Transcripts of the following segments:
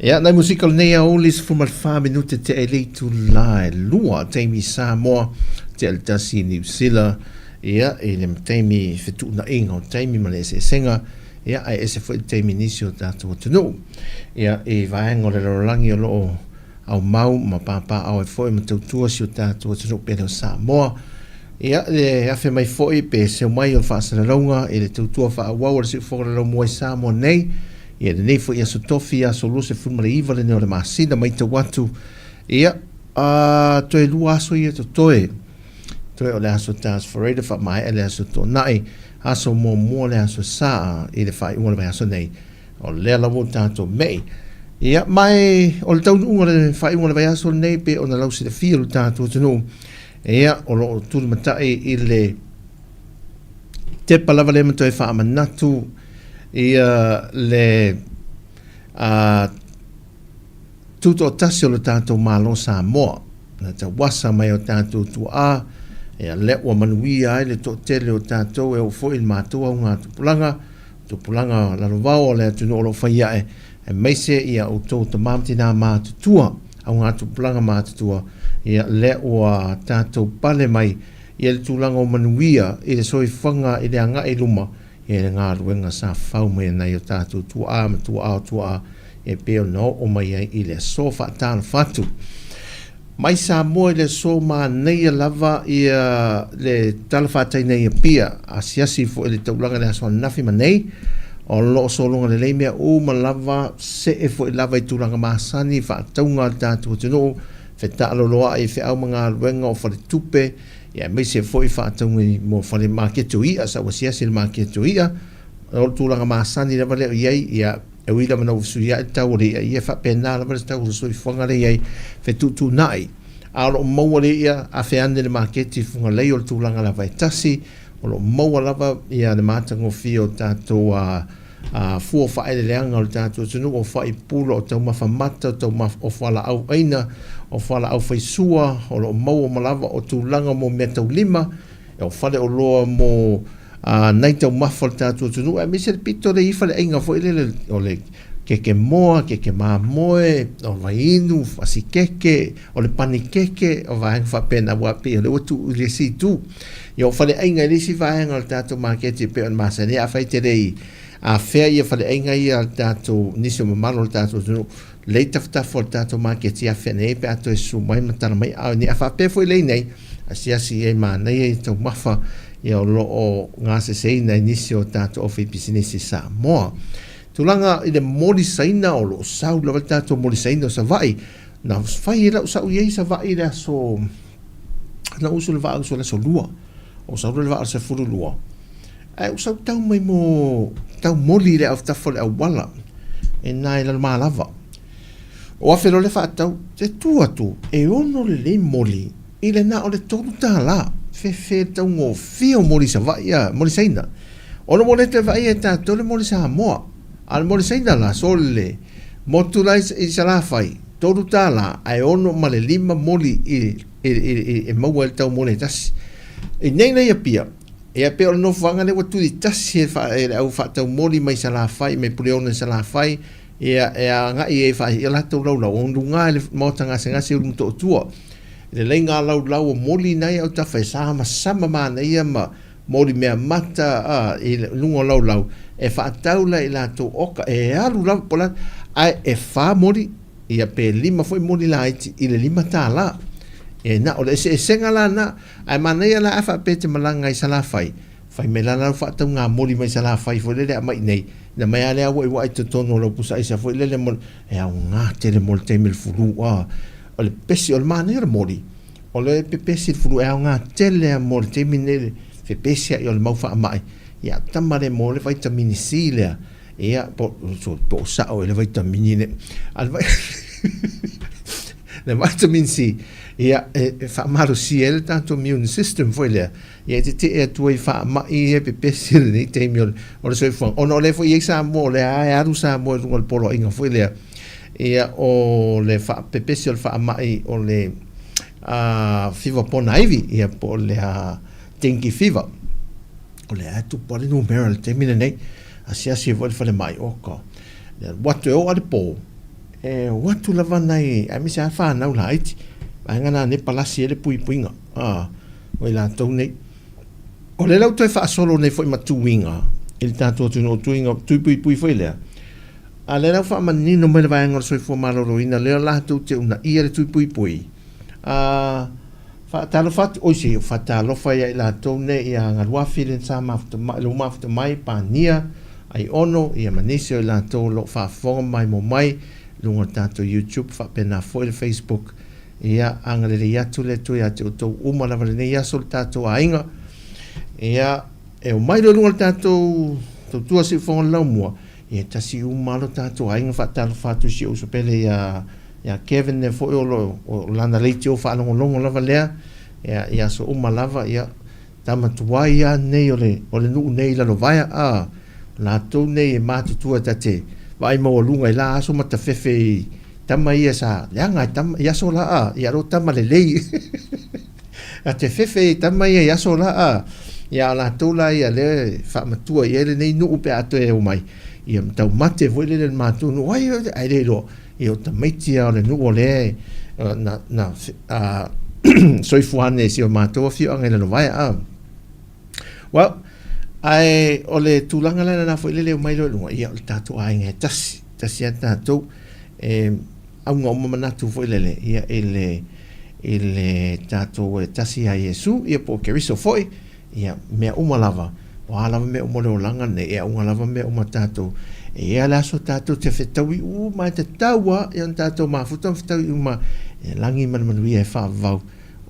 Ia, nai musika o lenei aouli 14 minute te e le itula e lua taimi Samoa, te ale tasi Niu Sila, ia, i le taimi fetuunaiga o taimi ma le eseesega, ia, ae ese foi le taimi nisi o tatou atunuu. Ia, i vaega o le lalolagi o lo o aumau ma papaaao ai foi ma tautua si o tatou atunuu pele o Samoa. Ia, le afe mai foi pe seu mai o le faasalalauga i le tautua faaauau a le Siufofoga Laumua i Samoa nei, ia lenei foi aso tofi, aso 29 lenei o le masina, maitau atu, ia, a, toe lua aso ia totoe. Toe o le aso Task faamaea le aso Toonai, aso muamua le aso Sa i le faaiuga o le vaiaso nei. O lea lava ua tatou mei. Ia, ma e, o le taunuuga o le faaiuga o le vaiaso lenei pe ona lausilafia lo tatou atunuu, ia, o lo o tulimatai i le tepa lava lea ma toe faamanatu ia le a, tutoatasi o lo tatou Malo Samoa, na tauasa mai o tatou tuaa, ia lea ua manuia ai le toatele o tatou e oo foi i le matou augatupulaga, tupulaga lalovao o le atunuu o lo o fai ae, aemaise ia outou tama ma tinā matutua, augatupulaga matutua, ia lea ua tatou pale mai. ia le tulaga o manuia i le soifuaga i le agai i luma ia le galuega sa fau mai e nai o tatou tuaa ma tuaa o tuaa e pei ona oo mai ai i le aso. Faatalofa atu mai Samoa i le aso manaia lava ia le talafatai nei i Apia, asiasi foi i le taulaga i le aso ananafi ma nei, o lo o sologa lelei mea uma lava, see foi lava i tulaga masani, faatauga a le tatou atunuu, fetaaloloai i feau ma galuega o faletupe, ia aemaise foi faatauga i mo fale maketi o i'a, sa ou asiasi i le maketi o i'a, o le tulaga masani lava lea o i ai, ia e ui lava ina ua fesuiai le tau o le i'a, ia e faapena lava le tau o le soifuaga lea e i ai, fetuutuunai. A o lo o maua le i'a, afe ane i le maketi i Fugalei o le tulaga lava e tasi, o lo o maua lava ia le matagofie o tatou a fua o faaeleeleaga o le tatou atunuu, o faipula, o taumafa mata, o taumafa, o fualaau aina, o fualaau faisua, o lo o maua uma lava, o tulaga mo meataulima, o faleoloa mo nai taumafa o le tatou atunuu, aemaise le pito lea i faleaiga foi lele o le keke moa, keke mamoe, o vaiinu, fasikeke, o le panikeke, o vaega faapena, aua pei o lea ua tuu i le isi itu. Ia o faleaiga i le isi vaega o le tatou maketi e pei ona masani ai, afai e te le i afea ia faleaiga ia a le tatou, nisi o mamalu o le tatou atunuu, lei tafatafa o le tatou maketi afea nei pe a toe susu mai ma tala mai aao i nei. A faapea foi lei nei, asiasi i ai manaia ia taumafa ia o lo o gaseseina i nisi o tatou aufaipisinisi Samoa. Tulaga i le moli Saina, o lo o sau lava le tatou moli Saina o Savaii. Na fai e lau sau i ai Savaii i le aso, na usu le vaa usu i le aso 2. O sau le vaa o le 12. Ae ou sau tau mai mo tau moli i le autafa o le auala e na i Lalomalava. O afe loa le faatau, te tu atu e ono lelei moli i le na o le $3. Fefe le taugofie o moli Savaii a, moli Saina. Ona ua le toe vaaia e tatou le moli Samoa. A o le moli Saina la, sole, motu la i Salafai, $3 ae ono ma le lima moli i, i, i, e maua ai le tau moli e tasi. I nei la i Apia, ia pei o le nofoaga lea ua tulitasi e, e le au faatau moli mai Salafai, mai Puleono i Salafai, ia e agai ai faa ia latou laulau, o luga i le maota gasegase i Ulumotootua. Lelei ngā laulau o moli nai autafa e samasama manaia ma moli mea mata a, i luga o laulau, e faatau la i latou oka, e alu lava po la, ae e fa moli, ia pe lima foi moli laiti i le $5. E na o le eseesega la na, ae manaia la a faapea e te malaga i Salafai, fai mai la lau faatau ngā moli mai Salafai foi lele aumai i nei, ina mai a lea auauai i totonu o lau pusa aisa foi lele mo le, e aoga tele mo le taimi o le fulu a. O le pesi, o le manaia o le moli, o le pepesi i le fulu e aoga tele a mo le taimi nei le fepesiai o le mau faamai, ia tama le mo le vaitamini C lea, ia po, so, po o sao i le vaitamini le, a le, le vitamin C, ia e, e faamalosia ai le tatou immune system foi lea, ia e tetee atu ai i faamai ia e pepesi i lenei taimi o le, o le soifuaga. Ona o lea foi e i ai Samoa, o lea lava e alu Samoa i luga o le poloaiga foi lea, ia o le faapepesi o le faamai o le uh, fiva ponaivi, ia po o le uh, dengue fever. O lea lava e tupu lava le numera i le taimi lenei, asiasi ai foi le falemai, oka. Le alu atu e oo lava i le po, e o atu lava nai, aemaise lava fanau laiti, vaega na nei palasi ai le puipuiga. Uh, o i latou nei. O lea la ua toe faasolo nei foi ma tuiga i le tatou atunuu, tuiga, tui puipui foi lea. A lea la ua faamanino mai le vaega o le soifua maloloina, lea latou te uunaia le tui puipui. A faatalofa atu, oi se, faatalofa ia i latou nei ia Galuafi le sa mafuta mai, le mafuta mai, Pania, Aiono, ia ma nisi o i latou o lo o faafofoga ma maimoa mai i luga o le tatou YouTube, faapena foi le Facebook. Ia, agalelei atu le Atua ia te outou uma lava lenei aso le tatou aiga. Ia, e omai loa i luga o le tatou tautua siufofoga o le laumua, ia e tasi uma lava lo tatou aiga faatalofa atu i si ou uso pele ia, ia Kevin lea foi o, lo, o lana leitio faalogologo lava lea, ia, i aso uma lava, ia, Tama tuai a nei o le, o le nuu nei i Lalovaea, a, latou nei e matutua ta te vaai maualuga i la aso matafefe i tama ia sa leaga e tama i aso la a, ia lo tama lelei. A te fefe i tama ia i aso la a, ia a latou la ia lea e faamatua i ai lenei nuu pe a toe omai, ia ma taumate foi lele le matou nuu, ai, ai le iloa, ia o tamaiti a o le nuu o lea e, na, na, a, soifua ane i si o matou afioaga i Lalovaea a. Well, ae o le tulaga la lena foi lele e omai loa i luga, ia o le tatou aiga e tasi, tasi lava tatou, e auga uma manatu foi lele, ia i le, i le tatou e tasi ia Iesu, ia po o Keriso foi, ia mea uma lava, o a lava mea uma o le olaga lenei, e auga lava mea uma tatou. E i ai lava le aso tatou te fetaui uma ai, e tatau lava ia ona tatou mafuta ma fetaui uma i le lagi ma le manuia e faavavau.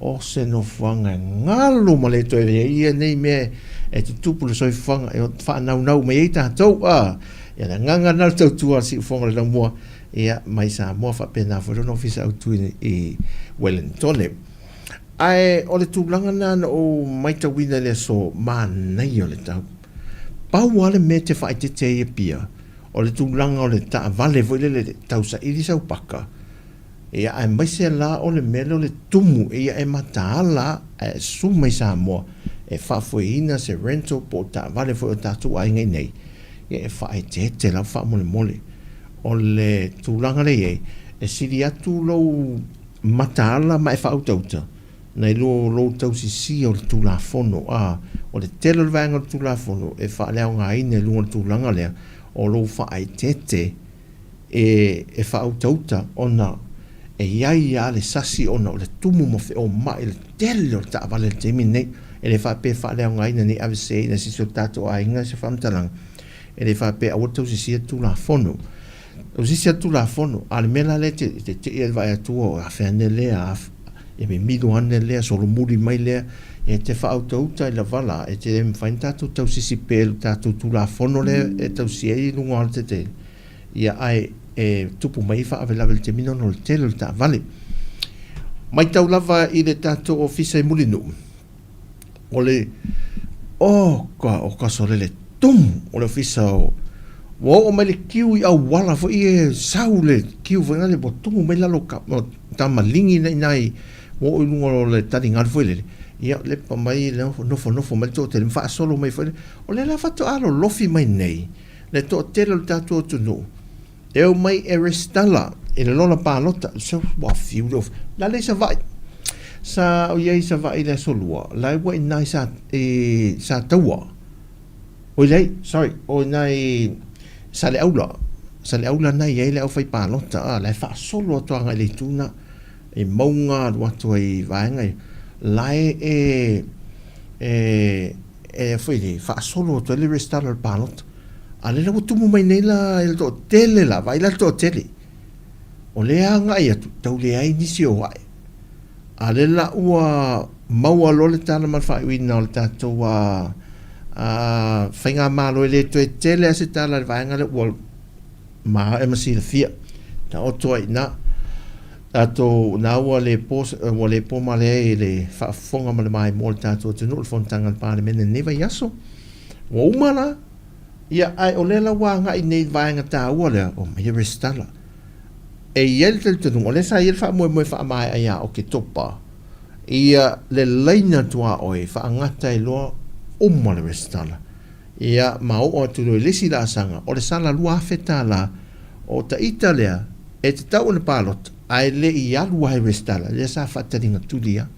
O se nofoaga e galo ma le toe i ai ia nei mea e tutupu i le soifuaga e faanaunau mai ai tatou. A, ia le agaga lena o le tautua a le Siufofoga o le Laumua, ia, mai Samoa faapena foi lona Ofisa Autu i Wellingtone. Ae o le tulaga lena na ou maitauina i le aso, manaia o le tau. Pau lava le mea e te faaeteete ai Apia, o le tulaga o le taavale foi lele tausaili sau paka, Ia, aemaise la o le mea lea o le tumu ia e mataala ae asu mai Samoa e faafoeina se rental po o taavale foi o tatou aiga i inei, ia e faaeteete lava faamolemole. O le tulaga lea e i ai, e sili atu lou mataala ma e faautauta nai lo lou tausisia o le Tulafono. A, o le tele o le vaega o le Tulafono e faaleaogaina i luga o le tulaga lea o lou faaeteete e faautauta ona e i ai lava le sasi ona o le tumu ma feomai le tele o le taavale i le taimi lenei. E le faapea e faaleaogaina nei aveseina e se isi o tatou aiga se faamatalaga, e le faapea aua le tausisia le Tulafono. Tausisia le Tulafono, a o le mea la lea e te tei ai i le vaai atu, o afea ane lea, ia mimilo ane lea, solomuli mai lea, e te faautauta ai lava la, e te le mafai ona tatou tausisi pea i le tatou Tulafono lea e tausia ai luga o alatetele. Ia, ae e tupu mai ai faalavelave i le taimi ona o le tele o le taavale. Matau lava i le tatou ofisa i Mulinuu, o le, oka, oka sole le tumu o le ofisa o, ua oo mai le kiu i auala foi e sau le kiu foi lea ua tumu mai lalo o tamaligi na ina i, ua oo i luga o le taligalu foi lele, ia lepa mai nofonofo mai le toatele ma faasolo mai foi lea. O lea la faatoa lolofi mai nei le toatele o le tatou atunuu e omai e resitala i le lola palota. So, ua fiu le ofi. La le i Savaii. Sa o i ai i Savaii i le aso Lua, la e ua i ina i Sa, i Sataua. Oi leai, sorry, o ina i Saleaula. Saleaula na i ai le aufai palota, a, la e faasolo atu agai i le itu na, i mauga alu atu ai i vaega ia. La e, e, e, e foi le faasolo atu ai le resitala o le palota. A lea la ua tumu mai nei la i le toatele la, vaai la le toatele. O lea agai atu, tau leai nisi o ae. A lea la ua maua loa le tala ma le faaiuina o le tatou a, a faigamalo e le toe tele lava se tala i le vaega lea ua maea ma silafia. Taoto ai i ina. Tatou, na ua le po, ua le po male ai i le faafofoga ma le maimoa o le tatou atunuu le fonotaga a le Palemene i lenei vaiaso. Ua uma la, ia, ae o lea la ua agai nei i le vaega taua lea, omai e resitala. E i ai le talitonuga, o lea sa i ai le faamoemoe faamaea ia Oketopa, ia le laina tuaoi faagata ai loa uma le resitala. Ia, ma oo atu loa i le isi laasaga, o le sala $2,000 o ta ita lea e tatau ona palota, ae le i alu lava e resitala, lea sa faataliga tuli lava.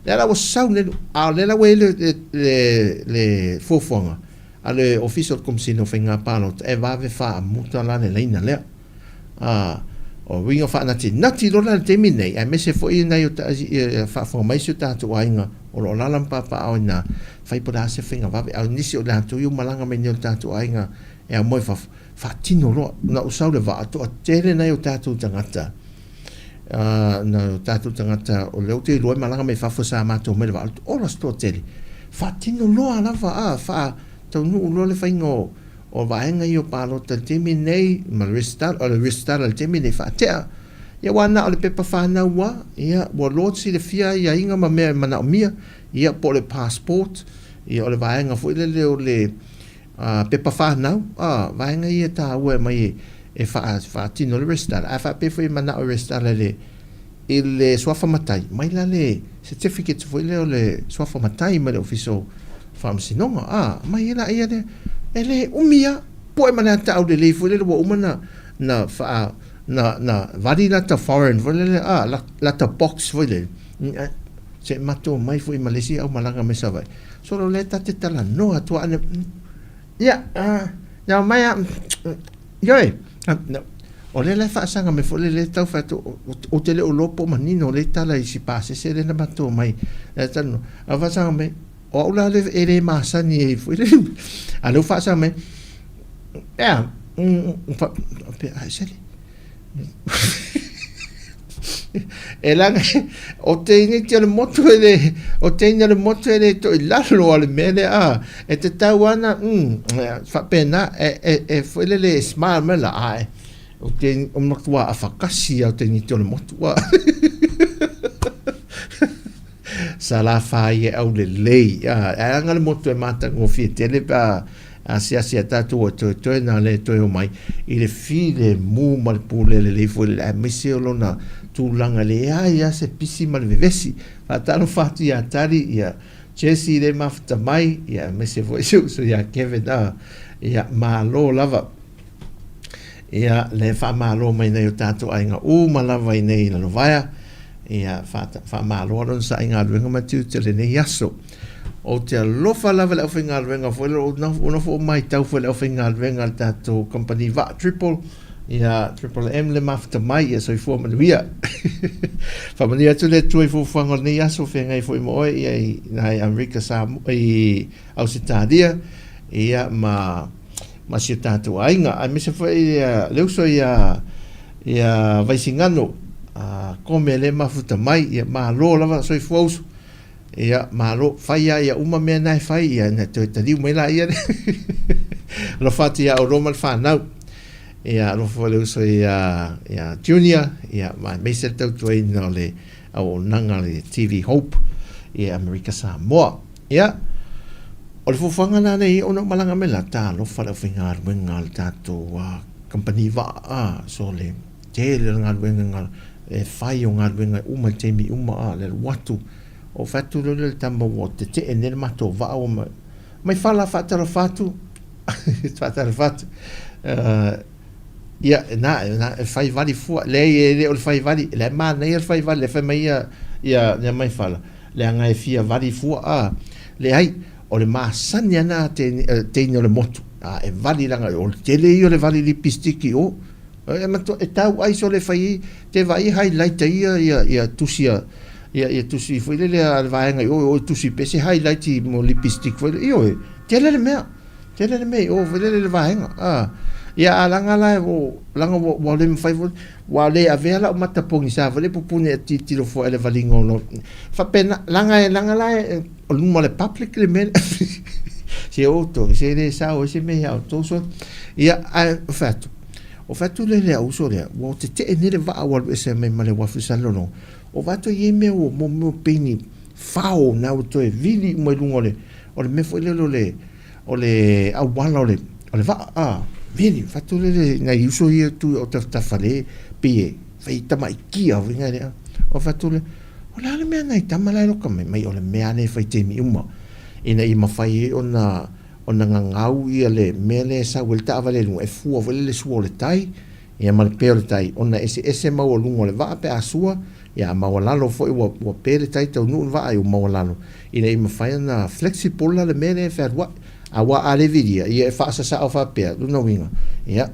Lea la ua sau nei, a o lea la ua i ai le, le, le, le fuafuaga a le Ofisa o le Komesina o Faiga Palota e vave faamuta la le laina lea. A, o uiga faanatinati loa la i le taimi lenei, aemaise foi nai o ta, faafofoga mai si o tatou aiga o lo o alaala ma papaaao i ina, fai po o le a se faiga vave. A o nisi o latou ia ua malaga mai nei o le tatou aiga e aumoe i fafo, faatino loa. Na ou sau i le vaa, toatele nai o tatou tagata, nai o tatou tagata o lea ou te iloa e malaga mai fafo sa matou omai i le vaa, ola se toatele, faatino loa lava, a, faataunuu loa le faiga o O vaega ia o palota i le taimi lenei ma le resitala, o le resitala i le taimi lenei faatea. Ia aua na o le pepa fanau lava, ia ua loa silafia aiaiga ma mea e manaomia, ia po o le passport, ia o le vaega foi lele o le pepa fanau, a, vaega ia e taua e aumai e faatino le resitala. A faapea foi e manao e resitala i le i le suafa matai, mai la le certificate foi lea o le suafa matai mai le Ofisa o Faamasinoga, a, aumai ai laia lea. E le umi lava, poe ma le ata aulelei foi lele ua uma ona na faa na na vali lata foreign foi lele, a, lata box foi lele. Se i matou omai foi ma le isi aumalaga mai Savaii. Solo o lea ta te talanoa atu a ia, ia omai a, ioe, o lea la e faasaga mai foi le tau fai atu, ou te le o iloa po o manino lea tala i si pasese lea na matou omai, e talanoa, ae faasaga mai, o au la lea e le masani ai foi lele, a o lea ua faasaga mai, e a, faapea, ae sole, E leaga o teine o le motu e le, o teine o le motu e le toe i lalo a le mea lea, a, e tatau lava ona, mm, faapena, e, e, e foi lele e smile mai la, ae, o te, o matua afakasi lava o teine o le motu, a. Salafai e aulelei, a, e aga le motu e matagofie tele pe a asiasi a tatou e toetoe na le toe omai i le filemu ma le pule lelei foi lele aemaise o lona tulaga e leai lava se pisi ma le vevesi. Faatalofa atu ia Tali, ia Jesse le mafuta mai, ia aemaise foi si uso ia Kevin, a, ia malo lava. Ia, le faamalo mai nei o tatou aiga uma lava i nei i Lalovaea. Ia, faamalo a lona saai galuega ma tiute o lenei aso. Ou te alofa lava i le aufaigaluega foi lea, ua nofo ou matau foi i le aufaigaluega a le tatou kamupani vaa Triple, ia Triple M le mafuta mai, ia soifua manuia. Faamanuia atu le Atua i fuafuaga o lenei aso, feagai foi ma oe ia i nai Amerika Samoa, i Ausetalia, ia ma ma si o tatou aiga, aemaise foi ia le uso ia ia Vaisigano, a Kome le mafuta mai, ia malo lava soifua uso. Ia, malo, fai lava ia uma mea na e fai, ia ona toe taliu mai laia lea. Alofa atu ia oloa ma le fanau. Ia, alofa foi le uso ia, ia Junior, ia, ma aemaise le tautuaina o le auaunaga a le TV Hope i Amerika Samoa. Ia, o le fuafuaga la lea ia ona ou malaga mai la, talofa le aufaigaluega a le tatou kamupani vaa, a, so le tele o le galuega e fai o galuega uma i taimi uma a le alu atu o fai atu lea le tama ua tetee nei le matou vaa ua mai mai fala faatalofa atu faatalofa atu ia na na e fai vali fua leai e le o le fai vali le manaia le fai vali le fai mai ia ia ia mai fala leaga e fia vali fua a leai o le masani ana teine o le motu a e vali leaga o le tele ia o le vali lipistiki o E matua, e tau ai sole fai ai, te vaai e highlight ai ia, ia, ia tusi a, ia, ia tusi foi lele a le vaega i o, o tusi pe se highlight i mo lipstick foi lele, ioe, tele le mea, tele le mea i o foi lele le vaega, a. Ia a laga la e o, laga ua, ua le mafai foi, ua le avea lau mata pogisa foi lele pupuni e tilotilo fua i le valiga o lo, faapena, laga e, laga la e, o luma o le public le mea lea. Se outou, se le sao ai se mea ia outou sole. Ia, ae, fai atu, O fai atu lea i le auso lea, ua tetee nei le vaa ua alu ese mai ma le uafu i Salelologa. O vaai atu e i ai mea ua mo mea o peini fao na ua toe vili uma i luga o le, o le mea foi lele o le, o le auala o le, o le vaa, a, vili. Fai atu lele i nai uso ia e tu i ou tafatafa le, pei e fai tamaitia foi nai lea. O fai atu lea, o le a le mea nai tama la e loka mai? Mai o le mea lea e fai taimi uma, ina ia mafai ai ona ona gagau ia le mea lea e sau ai le taavale i luga, e fua foi lea le sua o le tai, ia ma le pe o le tai, ona eseese maualuga o le vaa pe a sua, ia a maualalo foi ua, ua pe le tai taunuu le vaa ia ua maualalo, ina ia mafai ona flexible la le mea lea e fealuai. Aua a le vilia, ia e faasasao faapea, lona uiga, ia,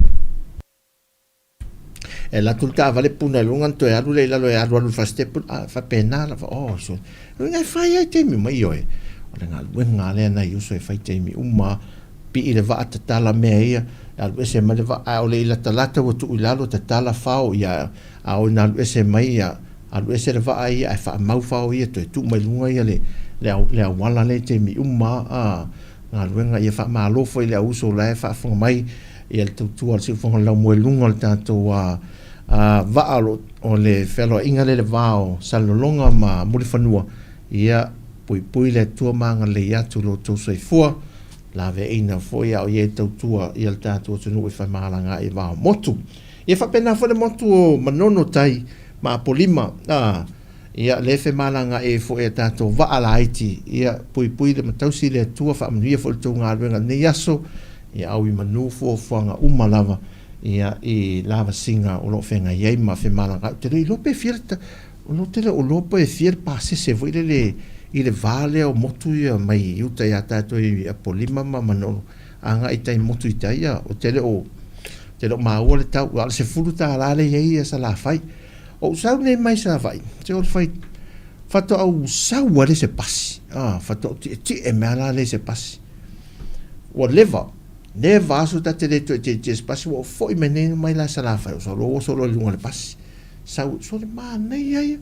E alu atu le taavale puna i luga ona toe alu lea i lalo e alualu i le fasitepu, a faapena lava. Oh, so, uiga e fai ai taimi uma, ioe. O le galuega lava lea nai uso e fai taimi uma, pii le vaa tatala mea ia, e alu ese mai le vaa, a o le i latalata ua tuu i lalo tatala fao, ia, a oo ina alu ese mai, ia, alu ese le vaa ia ae faamau fao ia toe tuu mai luga ia le, le, le auala lea i taimi uma, a, galuega. Ia faamalo foi i le au uso o la e faafofoga mai ia le tautua a le siufofoga o le laumoeluga o le tatou vaa o le fealoaiga lea i le va o Salelologa ma Mulifanua, ia puipui le Atua ma agalelei atu lo outou soifua, laveaiina foi a o i ai tautua ia le tatou atunuu i femalagaai i va o motu. Ia faapena foi le motu o Manono tai ma Apolima, a Ia, lea e femalagaai ai foi a tatou vaa laiti. Ia, puipui le matausi le Atua, faamanuia foi le tou galuega i lenei aso. Ia, au i manu fuafuaga uma lava, ia, i lavasiga o lo o feagai ai ma femalagaai. Ou te le iloa pe fia le ta... O lea ou te le o iloa pe fia le pasese foi lele i le va lea o motu ia mai uta ia tatou i Apolima ma Manolo agai i tai motu i tai, ia, ou te le o, te le o maua le tau, a o le $10 lea e i ai ia Salafai. Ou sau nei mai Savaii, se o le fai, faatoa ou sau lava lea i se pasi, a, faatoa ou tietie mai lava la lea i se pasi. Ua leva, leva aso ta te le toe tietie i se pasi, ua ou foi mai nei mai la i Salafai, ou sau loa oso loa i luga o le pasi. Sau, sole manaia ia.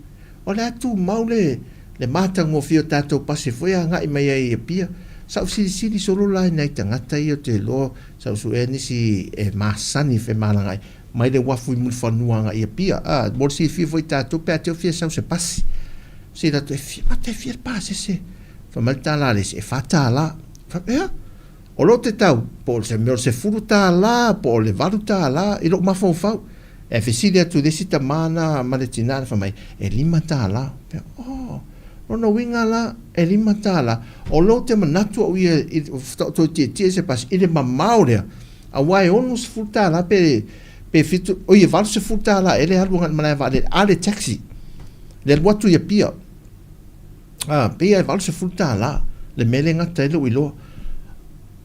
O le a tumau le le matagofie o tatou pasi foi agai mai ai i Apia. Sa ou silisili solo la i nai tagata ia ou te iloa sa ou suea nisi e masani i femalagaai mai le uafu i Mulifanua agai i Apia. A, mo le silafia foi tatou pe a te o fia sau se pasi. Se i latou e fia, mata e fia le pasese. Fai mai le tala a le isi, e $4. Faapea, O lo te tau, po o se mea o le $10 po o le $8 i lou mafaufau. E fesili atu i le isi tama na ma le tina na fai mai, e $5. Pea, oh, lona uiga la, e $5. O lou te manatu au ia i toe tietie se pasi i le mamao lea, aua e $60 pe pe fitu, oi e $80 ea le alu agai i le malae vaalele a le taxi, le alu atu i Apia. A, pei lava e $80 le mea lea e gata ai lou iloa.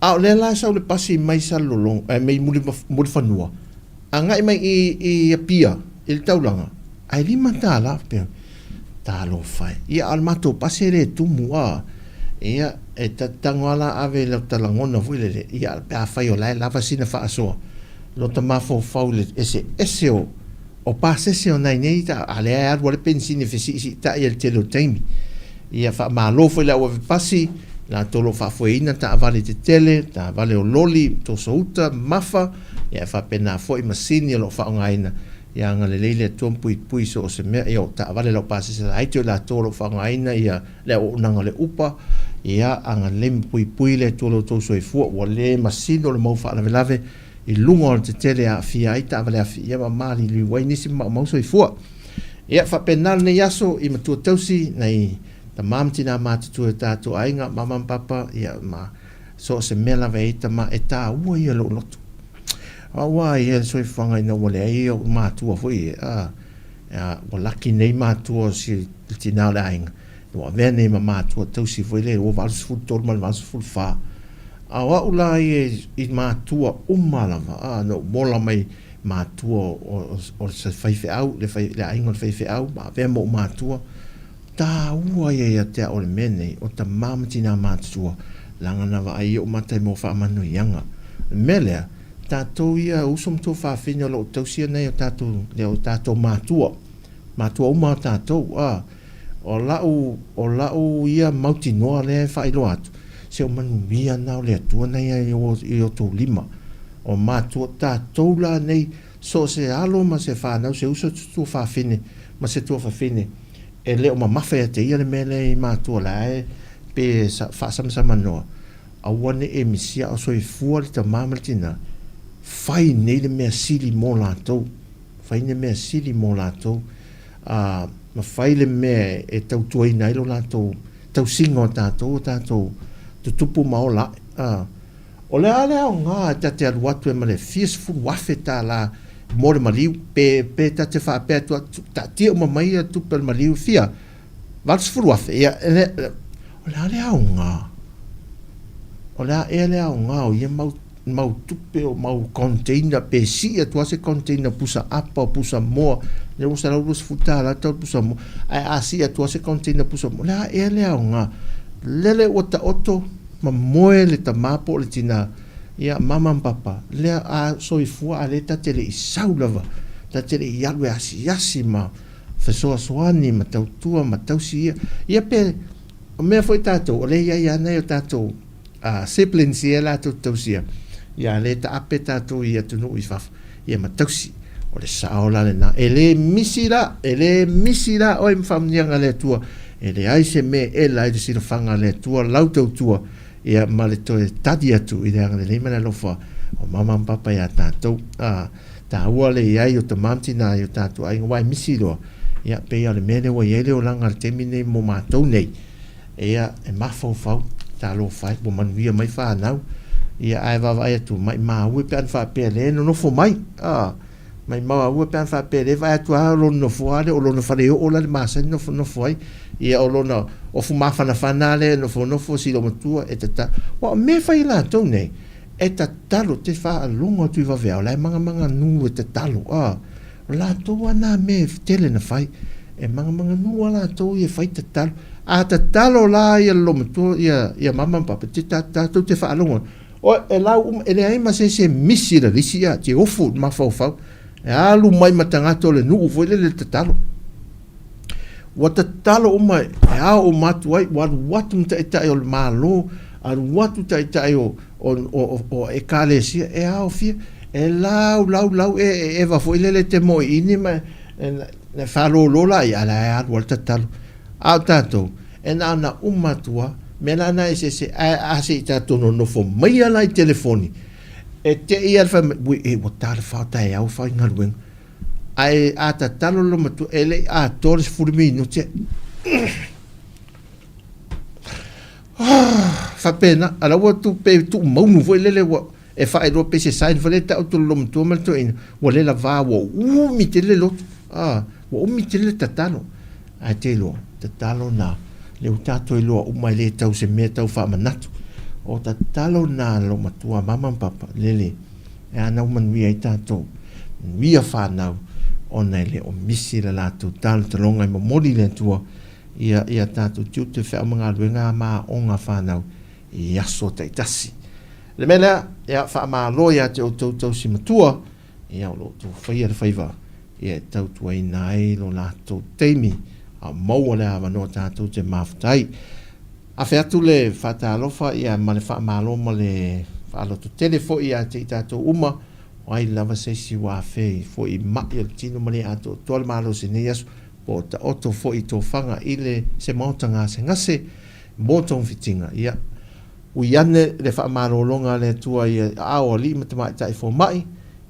A o lea la e sau le pasi mai Salelologa, eh, mai Mulifanua, agai mai i, i Apia, i le taulaga, ae $5, faapea, talofa e. Ia, a o le matou pasi e le tumu, a, ia, e tago lava la ave i lota lagona foi lele, ia, pe afai o la e lava sina faasoa, lota mafaufau i le eseese o, O pasese o nai nei ta, a lea e alu a le penisini e fesiisiita'i ai le tele o taimi. Ia faamalo foi le au ave pasi, latou o lo o faafoeina taavale tetele, taavale o loli, toso uta, mafa, ia e faapena foi masini o lo o faaaogaina, ia agalelei le Atua ma puipui so o se mea, ia o taavale laupasese laiti o i latou o lo o faaaogaina ia le auaunaga o le upa, ia agalelei ma puipui le Atua lo outou soifua, ua le masino le mau faalavelave i luga o le tetele e aafia ai taavale afi ia ma maliliu ai nisi ma maumau soifua. Ia faapena lenei aso i matua tausi nai tama ma tina matutua i o tatou aiga, mama ma papa, ia ma so o se mea lava e i ai tama e taua ia lou loto. Aua ia le soifuaga ina ua leai ou matua foi a, a ua laki nei matua o si le tina o le aiga ua avea nei ma matua tausi foi le ua 83 ma le 84. A o au la ia i matua uma lava, a, na ou mola mai matua o se faifeau, le, fai, le aiga o le faifeau, ma avea ma ou matua, taua ia ia te au o le mea nei, o tama ma tinā matutua, leaga na vaai i ou mata i mau faamanuiaga. O le mea lea, tatou ia uso ma tuafafine o lo o tausia nei o tatou, le o tatou matua, matua uma o tatou, a, O la'u, o la'u ia mautinoa lea e faailoa atu, se o manuia na o le Atua na ia i outou lima. O matua, tatou la nei, so o se alo ma se fanau, se uso se tuafafine ma se tuafafine, e le o mamafa ia te ia le mea lea i matua la e pe faasamsamanoa, aua ne i e misia a o soifua le tama ma le tina, fai nei le mea sili mo latou, fai le mea sili mo latou. ā, ma fai le mea e tautuaina ai lo latou tausiga o tatou, o tatou tutupu ma ola aʻe, ā. O le a le aoga e ta te alu atu ai ma le fia $10,000 mo le maliu, pe, pe ta te faapea atu, taatia uma mai ia tupe o le maliu, fia? $80,000, ia, e le, o le a le aoga? O le a ea le aoga o ia mau mau tupe o mau container pe sii atu lava se container pusa apa o pusa moa lea ua $120 le tau o le pusa moa ae a sii atu lava se container pusa moa o le a ea le aoga lele ua taoto ma moe le tama po o le tina ia mama ma papa lea a soifua a lea ta te le i sau lava ta te le i alu e asiasi ma fesoasoani ma tautua ma tausi ia ia pe o mea foi tatou o lea e i ai lava nai o tatou a siblings ia latou te tausia, ia le taape tatou i atunuu i fafo, ia ma tausi. O le sao la lena. E le misi la, e le misi la oe ma faamanuiaga a le Atua. E leai se mea e ela ai le silafaga a le Atua, lau tautua, ia ma le toe tali atu i le agalelei ma le alofa o mama ma papa iā tatou. A, taua le i ai o tama ma tina i o tatou aiga, aua e misi loa, ia, pei lava o le mea lea ua i ai le olaga i le taimi lenei mo matou nei. Ia, e mafaufau, talofa e, ua manuia mai fanau. Ia, ae vaavaai atu, maimau e pe ana faapea lea e nonofo mai. A, Maimau aua pe ana faapea e le vaai atu lava o lona nofoa lea, o lona faleoo la le masani nofonofo ai. Ia o lona ofu mafanafana lava lea e nofonofo si loomatua e tatalo. Aua o mea e fai e latou nei, e tatalo, te faalogo atu i vaveao, la e magamaganu e tatalo. A, o latou lava na mea e tele na fai. E magamaganu lava latou ia e fai tatalo. A tatalo la ia le loomatua ia, ia mama ma papa, te tatou te faalogo atu, Oe, e lau uma, e leai ma se isi e misi i le lisi ia, te ofu i le mafaufau, e alu mai ma tagata o le nuu foi lele le tatalo. Ua tatalo uma e ao uma atu ai, ua alu atu ma taitai o le Malo, alu atu taitai o, o, o, o ekalesia, e aofia, e lau, lau, lau, e, e eva foi lele te moiini ma e, e faalōlō laia, a la e alu lava le tatalo. A o tatou, e na ona uma atu lava, mea la na eseese, ae a se i tatou nonofo maia la i telefoni, e te i lava le fai mai, ui, e, ua ta le fa o taeao e faigaluega. Ae a tatalo le matua, e le i atoa le 10 minute, faapena, a la ua tu, pe tuu maunu foi lele ua, e faailoa pei se sign foi lele taoto le loomatua ma le toeaina, ua le lavā, ua umi tele le loto, a, ua umi tele le tatalo. Ae te iloa, tatalo na, lea ua tatou iloa uma e le tau se mea tau faamanatu. O tatalo na loomatua mama ma papa, lele, e anau manuia ai tatou, manuia fanau, ona e le o misi le latou talotaloga e momoli i le Atua ia, ia tatou tiute, feau ma galuega ma aoga fanau i aso taitasi. O le mea lea, ia, faamalo ia te outou tausi matua, ia, o lo o outou faia le faiva, ia, e tautuaina ai lo latou taimi, a maua le avanoa tatou te mafuta ai. Afe atu le faatalofa, ia, ma le faamalo ma le faalototele foi ia te i tatou uma, o ai lava se isi ua afea foi i mai o le tino ma le atoatoa le malosi i lenei aso, po o taoto foi i tofaga i le se maota gasegase, Mo togafitiga, ia, ui ane le faamalologa a le Atua i aao o alii ma tamaitai fomai,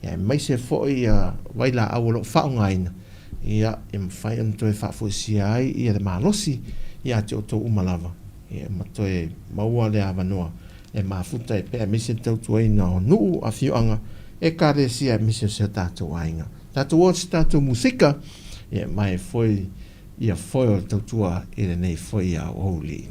ia, aemaise foi ia vailaau o lo o faaaogaina, ia, ia mafai ona toe faafoisia ai ia le malosi ia te outou uma lava, ia, ma toe maua le avanoa e mafuta ai pea, aemaise le tautuaina o nuu, afioaga, ekalesia, aemaise o si o tatou aiga. Tatou o i se tatou musika, ia, ma e foi Ia foe o le tautua i lenei foi aoauli.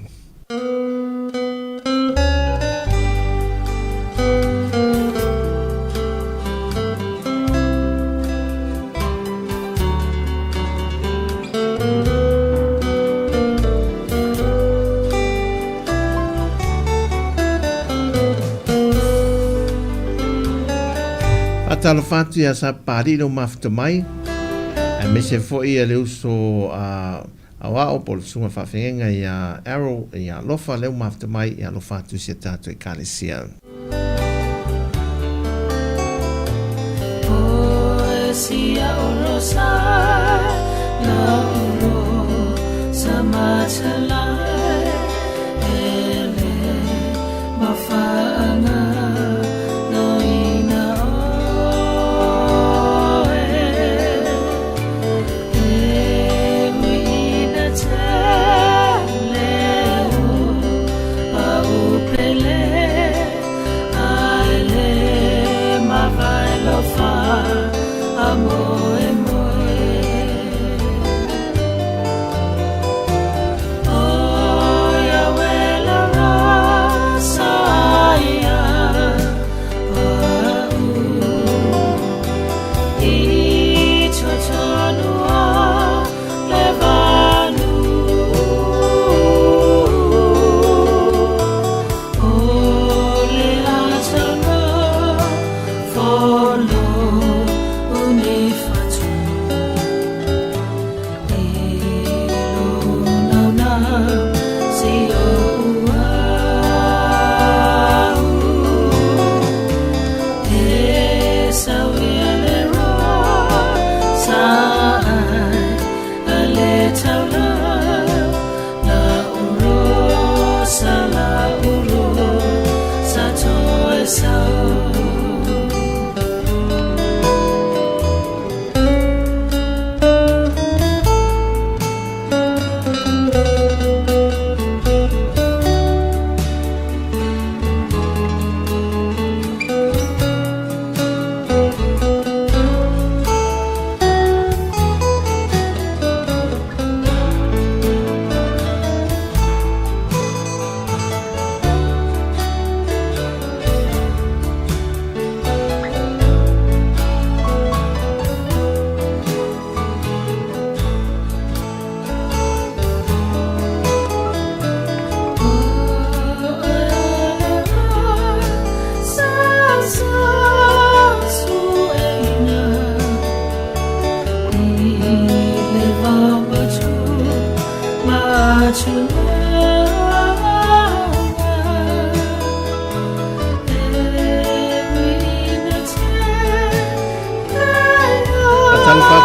Faatalofa atu ia Sapapalii lou mafuta mai. Aemaise foi le uso a Aoao po o le Susuga Faafeagaiga ia Errol ia Alofa lea ua mafuta mai ia alofa atu i si a tatou Ekalesia.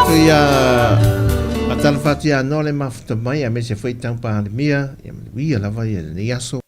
atu ia faatalofa atu ia Noa le mafuta mai aemaise foi tau Palemia, ia manuia lava ia lenei aso.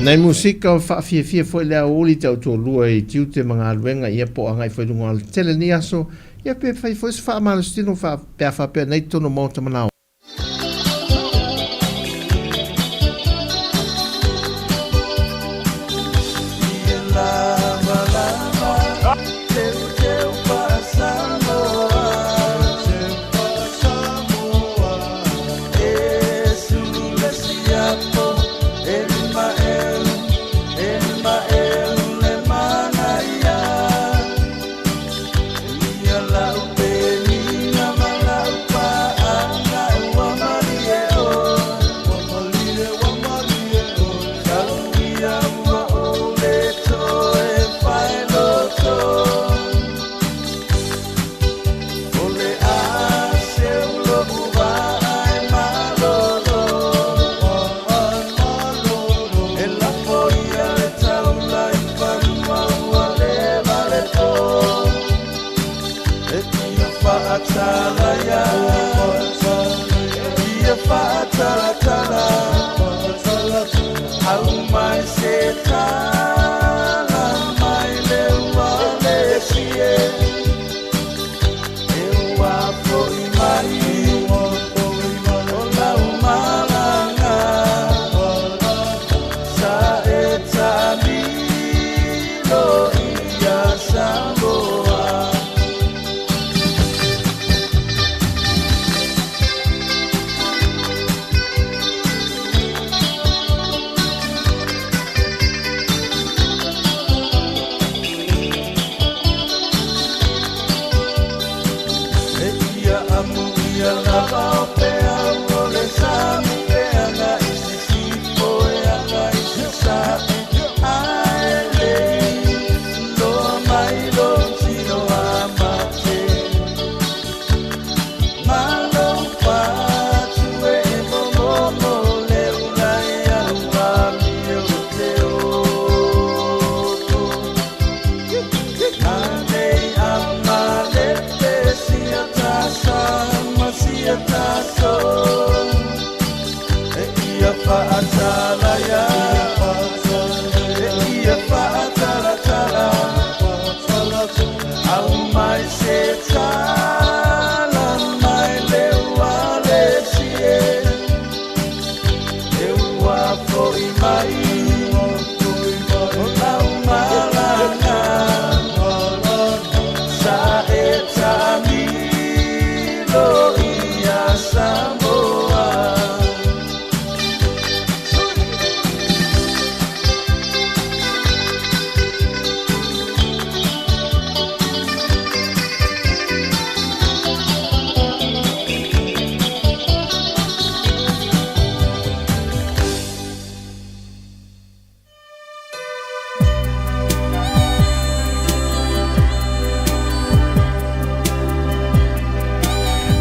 Nai musika o whaafiafia foi le aouli tau tōlua i tiute ma galuega ia po o agai foi luga o le tele ni aso ia pe fai foi se faamalositino fa pe a faapea nei totonu o Maota Manao.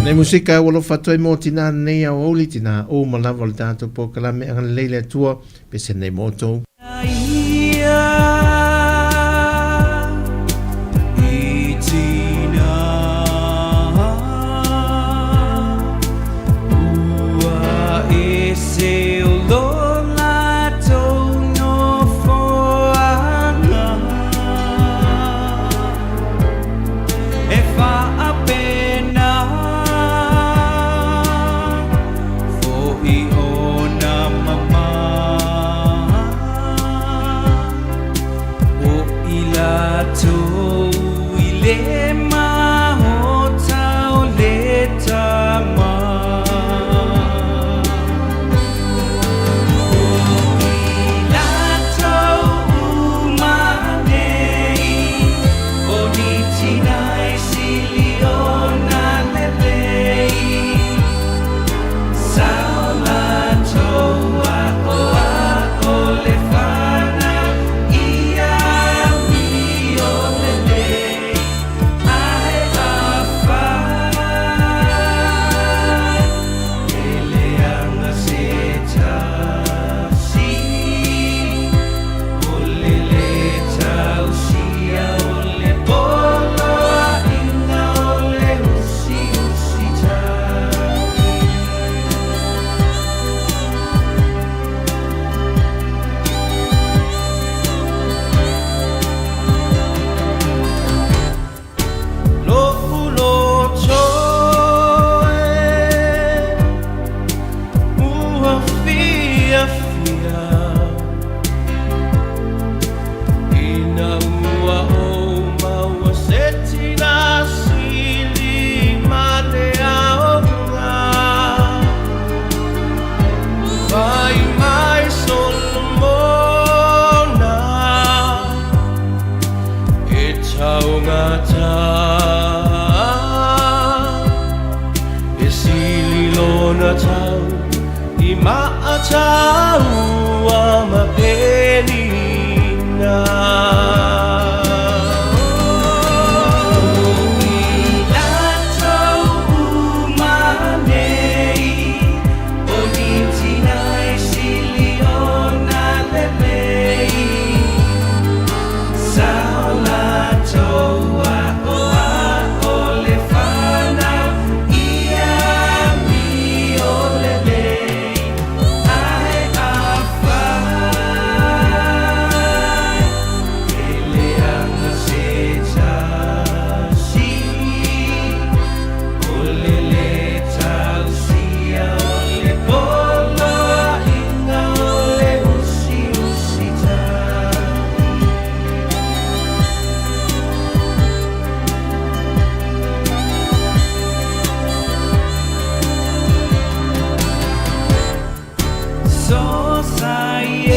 Nei musika ua lofa atu ai mo tinā nei aoauli, tinā uma lava o le tātou polokalame agalelei le Atua, pese nei mo outou. E faapena foʻi ona mama O i latou i le maota o le tama. O i latou uma nei O ni tina e sili ona lelei Sao latou aʻoaʻo le fanau ia amio lelei A he afai e leaga se tasi O le lē tausia o le poloaiga o le usiusi tai. Loʻu loto e ua fiafia Ina ua ou maua se tina sili ma le aoga Fai mai Solomona E taugata E sili lona tau i Maataua ma Penina. O i latou uma nei, o ni tina e sili ona lelei. Sao latou aʻoaʻo le fanau ia amio lelei A he afai e leaga se tasi O le lē tausia o le poloaiga o le usiusi tai.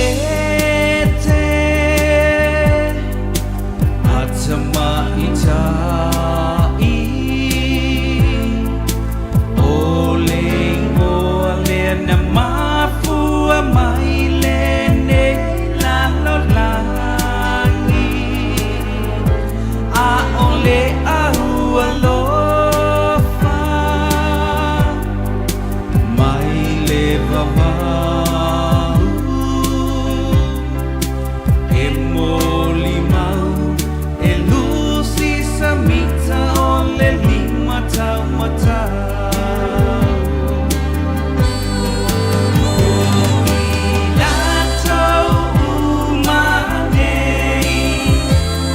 Sosaiete a tamaitai O le ingoa lea na mafua mai lenei lalolagi ʻAʻole au alofa mai le vavau E molimau e lusi samita o le limataumatau. O i latou uma nei,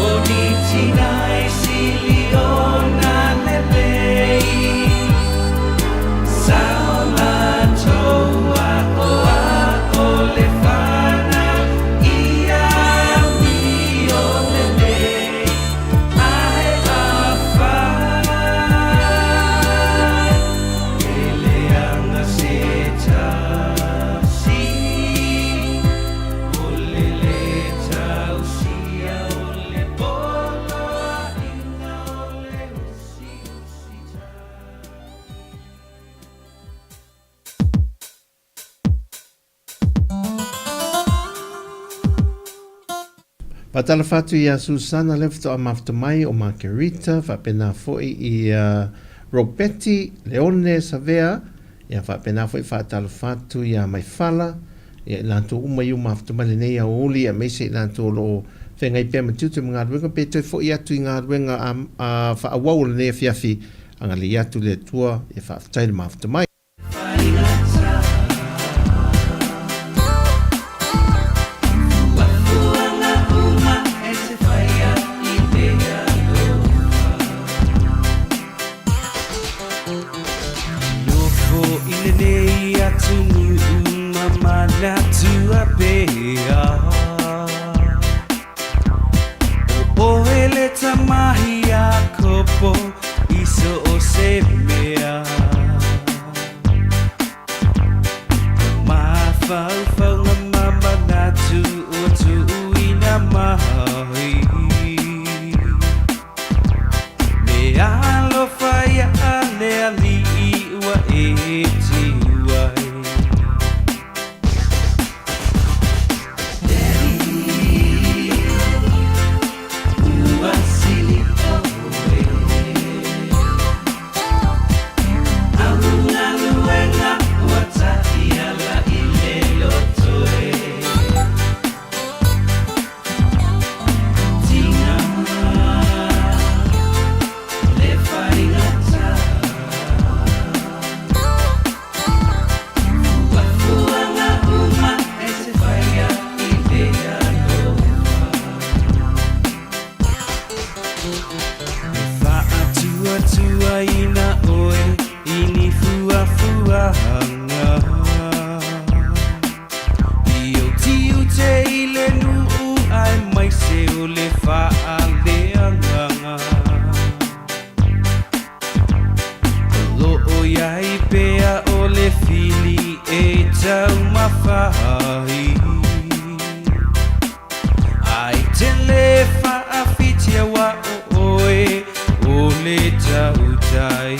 o ni tina e sili ona lelei. Sao latou aʻoaʻo le fanau ia amio lelei A he afai e leaga se tasi O le lē tausia o le poloaiga o le usiusi tai. Faatalofa atu iā Susana lea faatoa mafuta mai o Margherita, faapena foi ia Ropeti Leone Savea, ia faapena foi faatalofa atu ia Maifala, ia i latou uma i o mafuta mai lenei aoauli aemaise i latou o lo o feagai pea ma tiute ma galuega pe toe foi atu i galuega a faaauau o lenei afiafi, agalelei atu le Atua, ia faafetai le mafuta mai. Nofo i lenei atunuu ma manatua pea O oe le tama Iakopo i so o se mea Mafaufauga ma manatu ua tuuina mai Me alofa ia le Alii ua e tiu ai. Daddy, ua sili oe. Au galuega ua taiala i le loto e. Whaatuatuaina oe i ni fuafuaga. I ou tiute i le nuu aemaise o le faaleagaga. O loo iai pea o le fili e taumafa ai. Ai tele faafitia ua o oe o le tautai.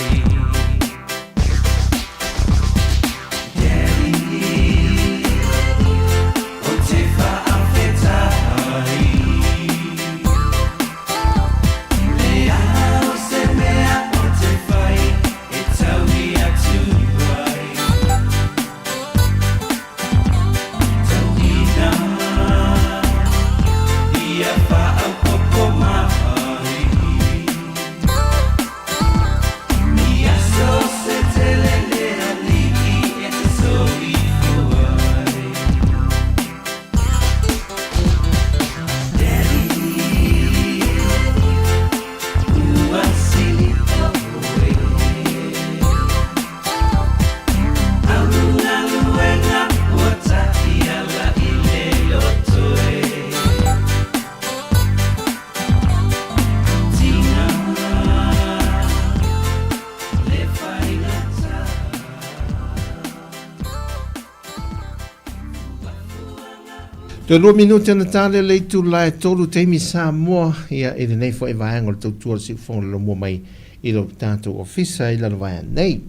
Toe lua minute ona tale le itula e tolu taimi Samoa ia i lenei foi vaega o le tautua o le siufofoga o le lomua mai i lo tatou ofisa i Lalovaea nei.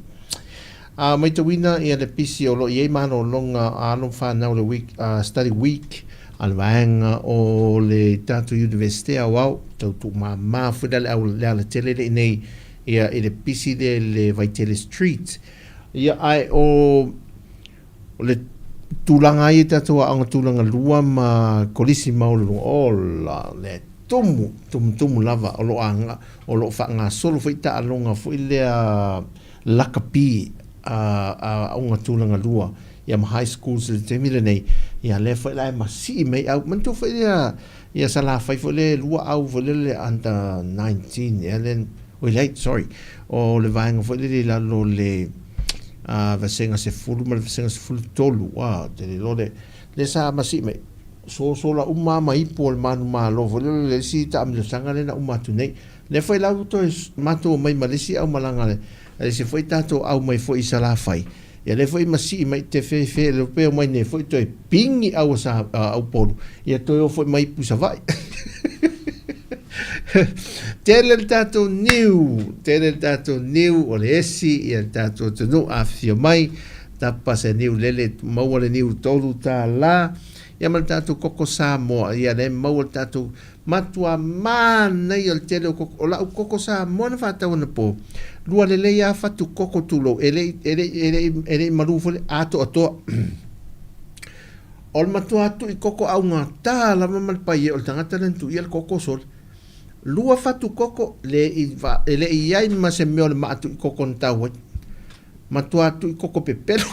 A maitauina ia le pisi o lo o i ai malologa a alo ma fanau le week, study week a le vaega o le tatou Universite Aoao, tau tuumama foi la le au le alatele le inei ia i le pisi le le Vaitele Street. Ia ae o le tulaga ai tatou aoga tulaga lua ma kolisi maualuluga, ola le tumu, tumutumu lava o lo o aga, o lo o faagasolo foi taaloga foi lea lakapi a aoga tulaga lua ia ma high schools i le taimi lenei, ia lea foi la e masii mai au. Manatua foi lea ia Salafai foi lea e lua au foi lele under 19 ea lea, oi leai, sorry, o le vaega foi lele i lalo o le vasega 10 ma le vasega 13, ua tele loa le, lea sa masii mai, sosola uma lava ma ipu o le manumalo foi lele le isi taamilosaga lea na uma atu nei. Lea foi la ua toe matou omai ma le isi aumalaga a le isi foi tatou au mai foi i Salafai, ia lea foi masii mai te fefe le pe omai nei foi toe pingi au a sa a Upolu, ia toe o foi mai ipu i Savaii. Tele le tatou niu, tele le tatou niu o le esi ia le tatou atunuu afifio mai, tapa se niu lele, maua le niu $3, ia ma le tatou koko Samoa, ia lea e maua le tatou matua manaia o le tele o koko, o lau koko Samoa na faatau anapo, lua lelei lava fatu koko tulou, e le i, e le i, e le i, e le i malu foi le atoatoa. O le matua tui koko augata lava ma le paie o le tagata lea na tuia le koko sole. Lua fatu koko le i va, e le i ai ma se mea o le maa tui koko na tau ai. Matua tui koko pepelo.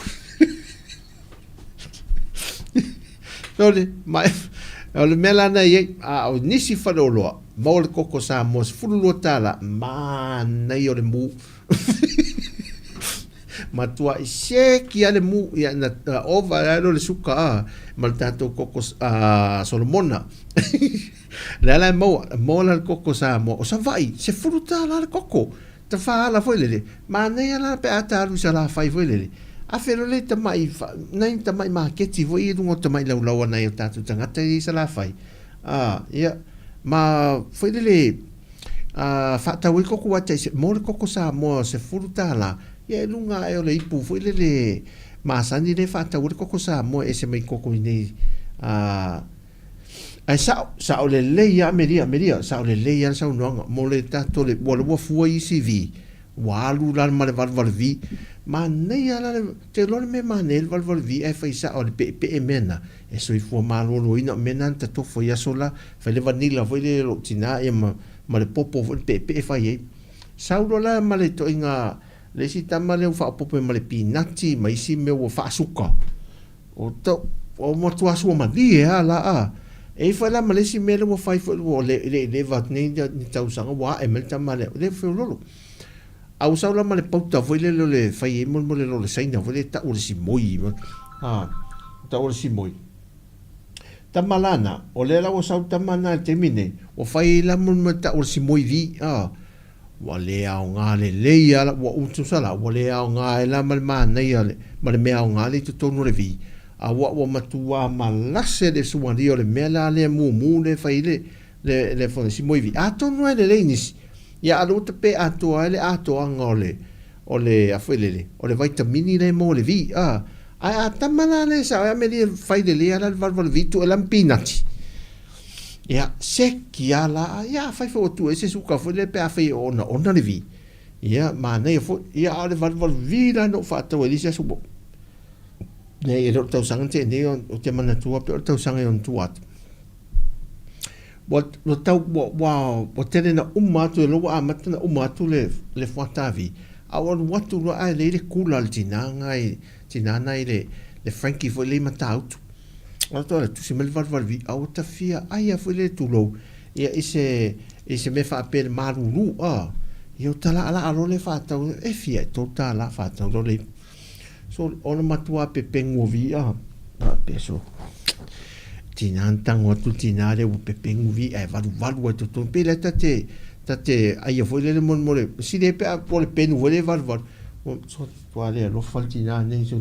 Sole, ma, o le mea la na i ai, a o nisi faleoloa, maua le koko Samoa $12, manaia o le mu. Matuai seki a le mu ia na ova ai loa le suka a ma le tatou koko a Solomona. Lea la e maua, maua la le koko Samoa o Savaii, $10 le koko. Tafaala foi lele, manaia la pe a ta alu i Salafai foi lele. Afe loa le tamai, nai tamai maketi foi ia i luga o tamai laulau a nai o tatou tagata ia i Salafai. A, ia, ma foi lele, A faatau ai koko aua tai mo le koko Samoa $10, ia e luga ae o le ipu foi lele masani lea e faatau ai le koko Samoa e ese mai koko i nei a ae sao, sao lelei lava Melia, Melia, sao lelei lava le saunoaga mo le tatou le ua ua fua isi vi, ua alu la ma le valuvalu vi. Manaia la le, te iloa le mea e manaia ai le valuvalu vi ae fai sao i le peepee mea na, E soifua maloloina, o mea na na tatofa i aso la, fai le vanilla foi lele o lou tina ia ma, ma le popo foi le peepee fai ai. Sau loa la ma le itoaiga, le isi tama lea ua faaopoopo ai ma le pinati ma isi mea ua faasuka. O tau, o matua sua malie lava la a. E i ai foi la ma le isi mea lea ua fai foi ua le, le i leva atu nei ni tausaga ua ae mai le tama lea, lea ua feololo. A ua sau la ma le pauta foi lele o le fai ai molemole loa o le Saina foi lea e tau o le simoi a, tau o le simoi. Tama la na, o lea la ua sau tama na i le taimi nei, ua fai ai la molemole tau o le simoi vi, a. Ua le aoga lelei lava, ua tusa la, ua le aoga ai la ma le manaia ma le mea aoga lea i totonu o le vi, a ua ua matua malase le sualia o le mea la lea mumu lea e fai ai le le le foi simoi vi. Atonu e lelei nisi, ia a lua tape atoa ai le atoaga o le o le a foi lele, o le vaitamini lea e maua i le vi, a. Ae a tama la lea e sao ai a mea fai lelei a la le valuvalu vi tuu ai la ma pinati. Ia, seki a la, ia afai foi ua tuu ai se suka foi lele pe afai e onaona le vi. Ia, manaia foi. Ia, a o le valuvalu vi la na ou faatau ai i le isi aso ua Nei, e le o le tausaga na tea nei, ou te manatua pea o le tausaga i ona tua atu. Ua, ua tau, ua, ua, ua tele na uma atu, e ua amata na uma atu le, le fuata vi. A ua alu atu loa ae lei le kula a le tina na i, tina na i le, le Frankie foi lea i Matautu. Alu atu le tusi mai le valuvalu vi, a ua tafia ai a foi le tulou, ia i se, i se mea faapea le malulu, a. Ia o talaalaa loa le faatau, e fia e $3 faatau loa le ipu. So, ona matua pepegu o vi a, faapea so, tina na tago atu le tina lea ua pepegu vi ae valuvalu ai totonu. Pei la ta te, ta te aia foi lele molemole, sili ai pe a po o le penu foi lea e valuvalu. So, tua le alofa le tina nei so.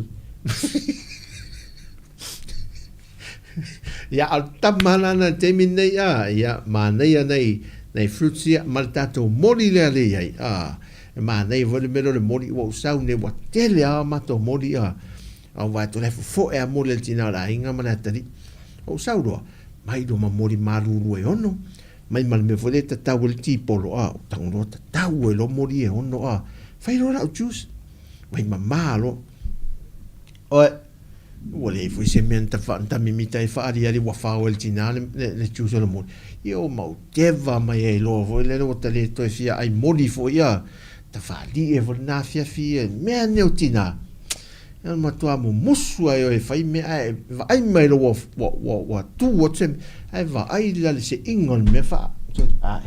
Ia, a o le tama la na i le taimi lenei, a, ia, manaia nai, nai fruits ia, ma le tatou moli lea le i ai, a, e manaia foi le mea lea o le moli, ua ou sau nei, ua tele lava matou moli, a, a ua vaai atu o la e fofoe lava moli a le tina o le aiga ma le atalii. Ou sau loa, mai loa ma moli malulu e ono, mai ma le mea foi lea e tatau ai le tipolo, a, ou tago loa tatau ai loa moli e ono, a, fai loa lau juice, mai mama loa. Oe, ua leai foi se mea na ta mimita ai faaaliali ua fao e le tina le, le, le juice o le moli. Ia ua mauteva mai ai loa foi lele ua ta le toe fia ai moli foi ia. Ta faalie foi lena afiafi ia mea nei o tina. Ia matua mumusu ai oe e fai mea ae vaai mai loa ua, ua, ua, ua tu atu se mea. Ae vaai la le seiga o le mea faa... Ae.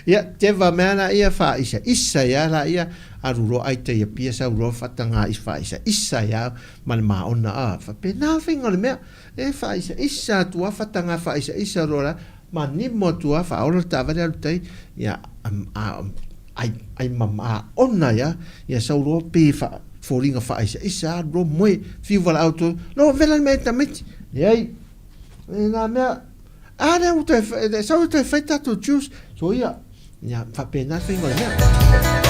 Ia, teva mea la ia wha isa isa ia la ia, alu loa ai tai apia sau loa whatanga i wha isa isa ia ma le maona a, wha pe nā whenga o le mea, e wha isa isa atu a whatanga wha isa isa loa la, ma nimo atu a wha ola ta vale alu tai, ia, a, ai, ai ma maona ia, ia sau loa pe wha, fōringa wha isa isa, alu loa moe, whiu wala au tō, loa vela le mea e tamaiti, leai. E nā mea, a lea ua toe, e sau e toe fai tātou juice. So ia, ia, faapena le faiga o le mea.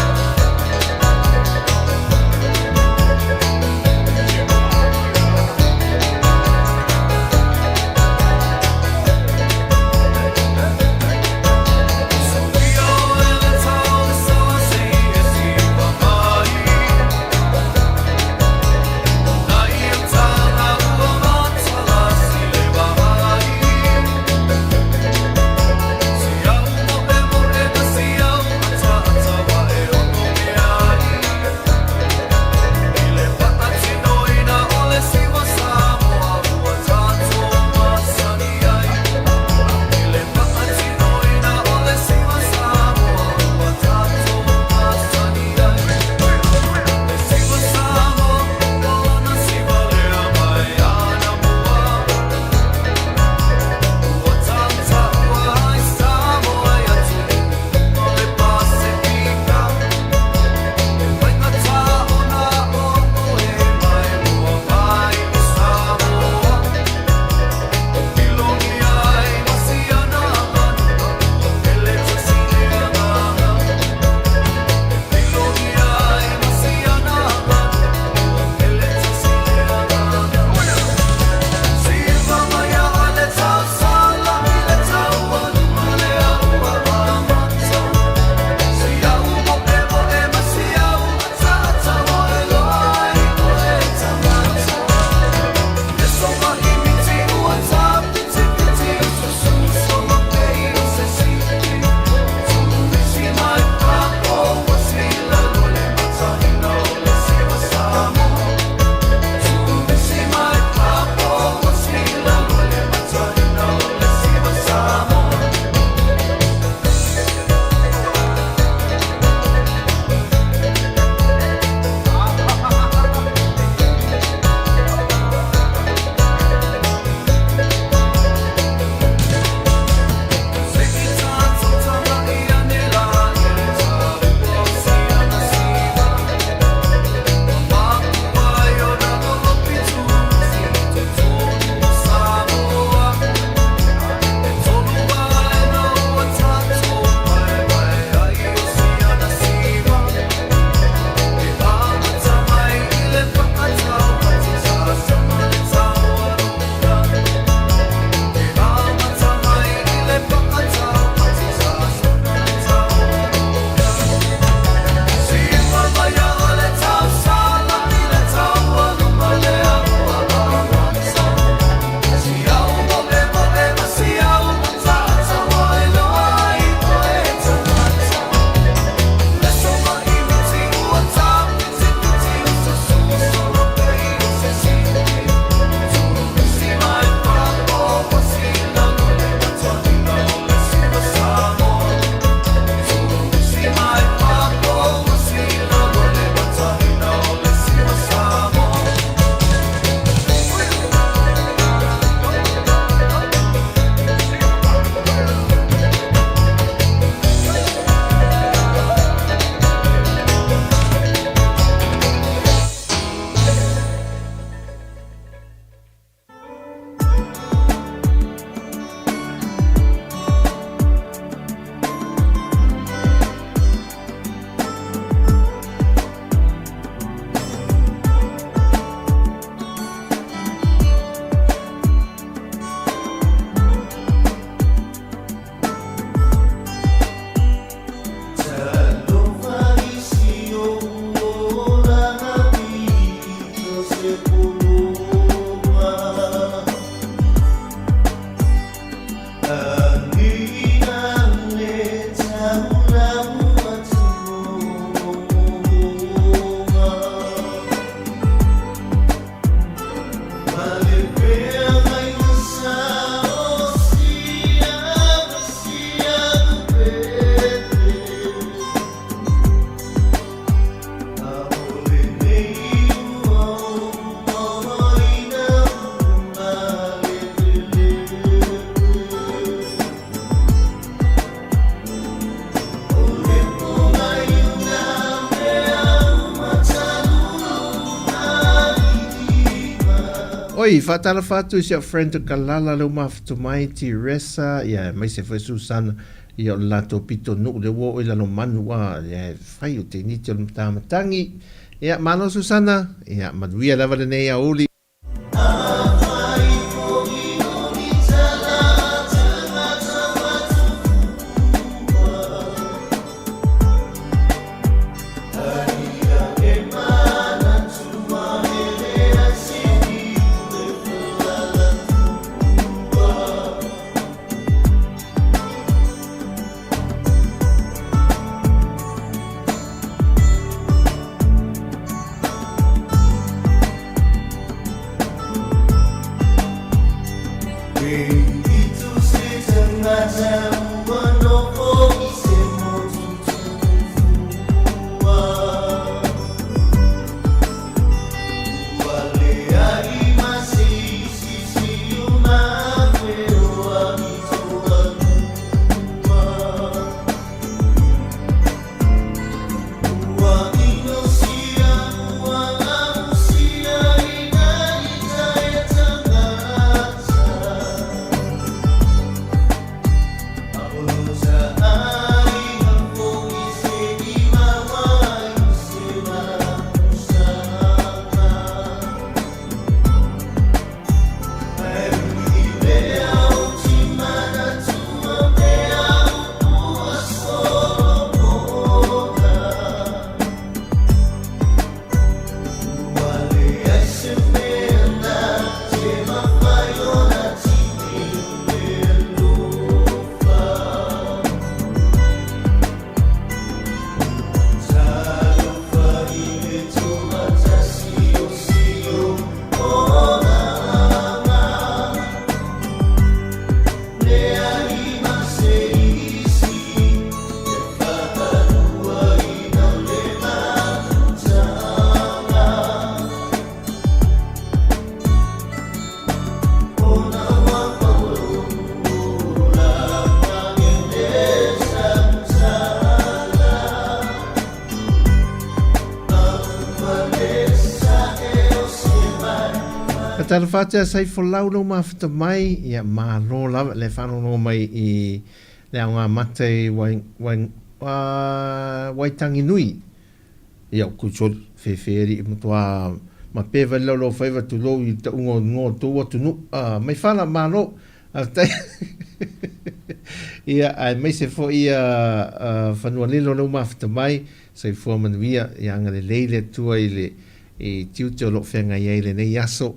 Oi, faatalofa atu i si au friend o Kalala lea ua mafuta mai, Teresa, ia aemaise foi Susana, ia o le latou pitonuu lea ua oo i Lalomanu, a, ia e fai o teiniti o le matamatagi. Ia, malo Susana, ia manuia lava lenei aoauli. Ka talofa atu ia Saifolau lou mafuta mai, ia malo lava le faalogologo mai i le aoga mata i wai, wai, Waitangi nui. Ia o Kusoli, fefe alii matua mape vale lau lau faiva tulou i tauga o igoa o tou atunuu. Ah, mai fala, malo. Faafetai. Ia, aemaise foi ia Fanualilo lea ua mafuta mai, soifua manuia, ia agalelei le Atua i le i tiute o lo o feagai ai i lenei aso.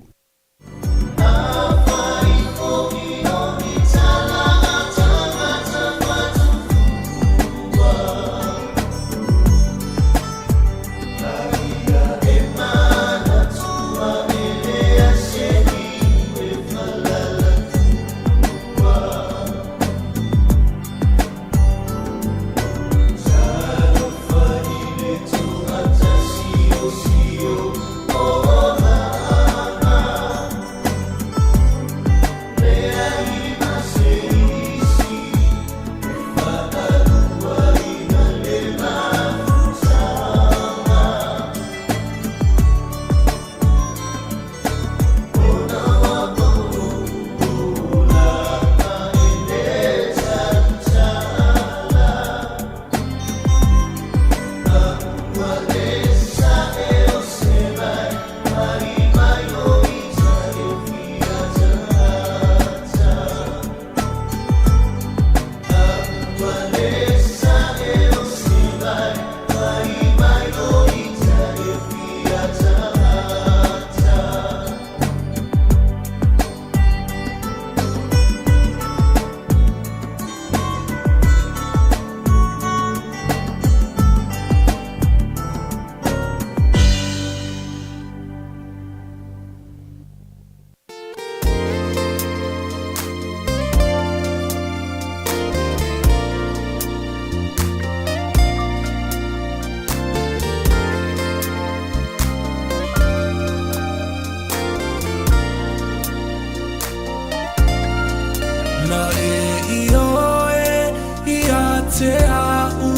Na e ioe ia te a'u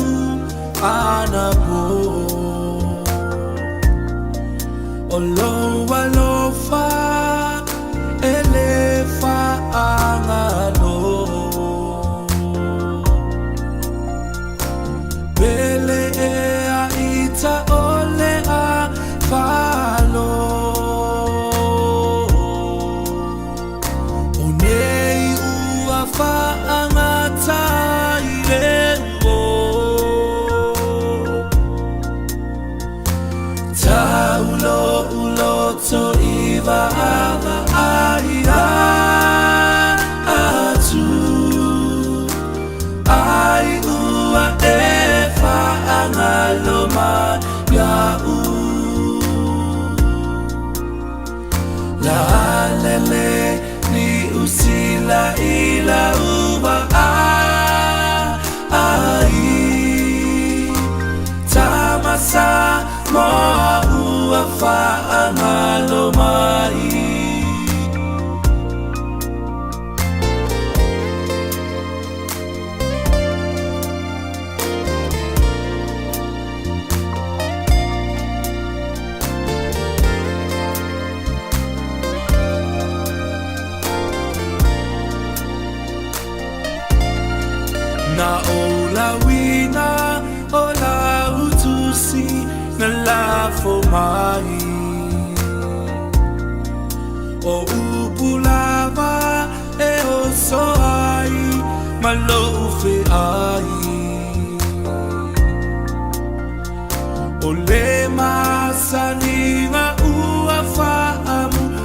anapo O lou alofa. fa'agalo mai iaʻu. Lalele Niu Sila i lau vaai, Tama Samoa ua faagalo mai. Na ou lauina o lau tusi na lafo mai. O upu lava e oso ai ma lou feai. O le masaniga ua faamutaina.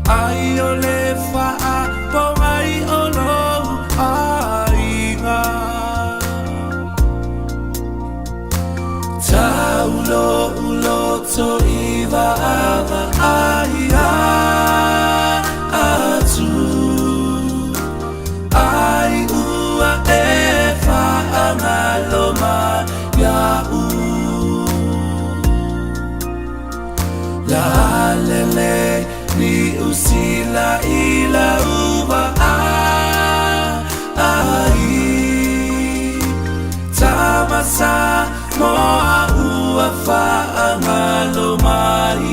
Ai o le faapogai o lou aiga. Tau lou loto i vaavaai atu, Ai ua e faagalo mai iaʻu. Lalele Niu Sila i lau vaai, Tama Samoa ua faagalo mai.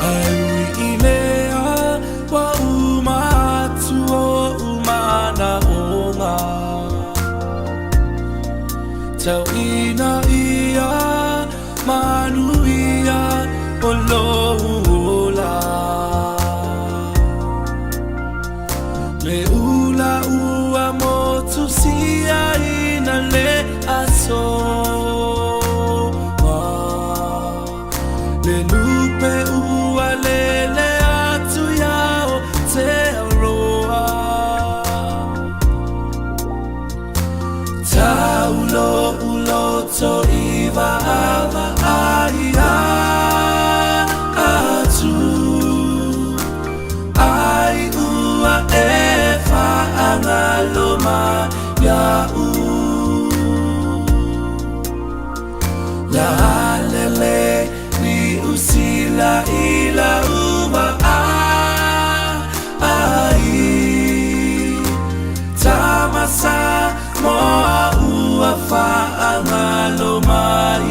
Ae ui i lea ua uma atu oʻu manaʻoga, Tau ina ia manuia o lou ola. Le ula ua motu siaina le aso Le lupe ua lele atu iā Aotearoa. Tau lou loto i vaavaai atu, Ai ua e faagalo mai iaʻu. Lalele Niu Sila i lau vaai, Tama Samoa ua faagalo mai.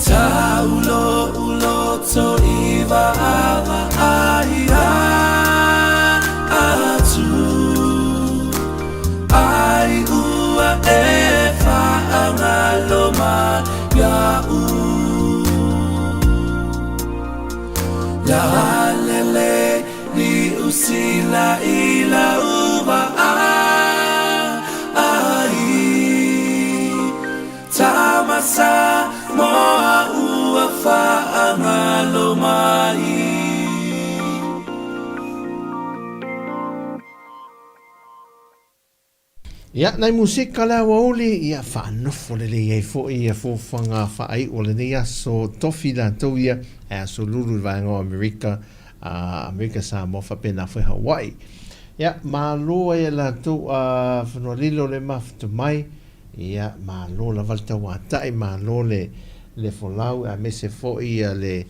Tau lou loto i vaavaai atu, Ai ua e faagalo mai iaʻu. Lalele Niu Sila i lau vaai, Tama Samoa ua faagalo mai. Ia, nai musika le aoauli, ia, faanofo lelei ai foi ia fuafuaga faaiu o lenei aso tofi latou ia, e aso lulu i le vaega o Amerika, a Amerika Samoa faapena foi Hawaii. Ia, malo ai e latou a Fanualilo le mafuta mai, ia, malo lava le tauatai, malo le, le folau, aemaise foi ia le,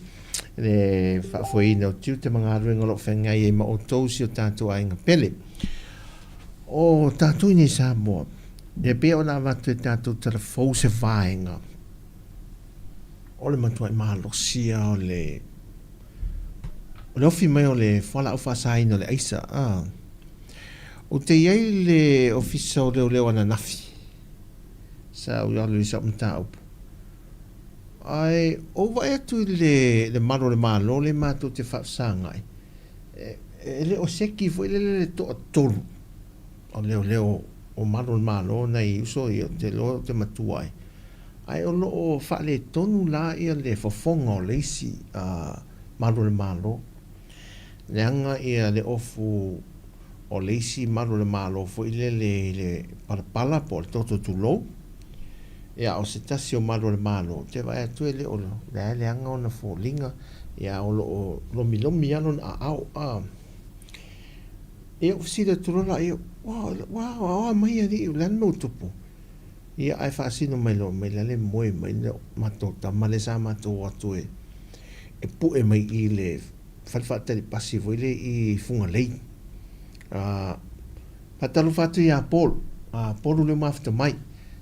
le faafoeina o tiute ma galuega o lo o feagai ai ma outou si o tatou aiga pele. O tatou i nei Samoa, e pei ona avatu e tatou tala fou se vaega o le matuai malosi lava o le o le ofi mai o le fualaau faasaina o le aisa. A. Ou te i ai i le Ofisa o Leoleo ananafi, sa ou alu i sau mataupu. Ae ou vaai atu i le le malu o le Malo lea matou te faafesagai, e, e le o seki foi lele le toatolu o leoleo o malu o le Malo nai uso ia ou te iloa ou te matua ai. Ae o lo o faaletonu la ia le fofoga o le isi malu o le Malo. Leaga ia le ofu o le isi malu o le Malo foi lele i le palapala po o le toto tulou. Ia o se tasi o malu o le Malo, ou te vaai atu e le o leai leaga ona foliga, ia o lo o lomilomi lava lona aao. A ia ou fesili atu loa laia, ua ua a mai alii, o le a le mea ua tupu? Ia ae faasino mai loa mai la le moe mai le matou tama lea sa matou o atu e e pue mai i le fale faatali pasi foi lea i Fugalei. A faatalofa atu ia Paul, a Polu lea mafuta mai.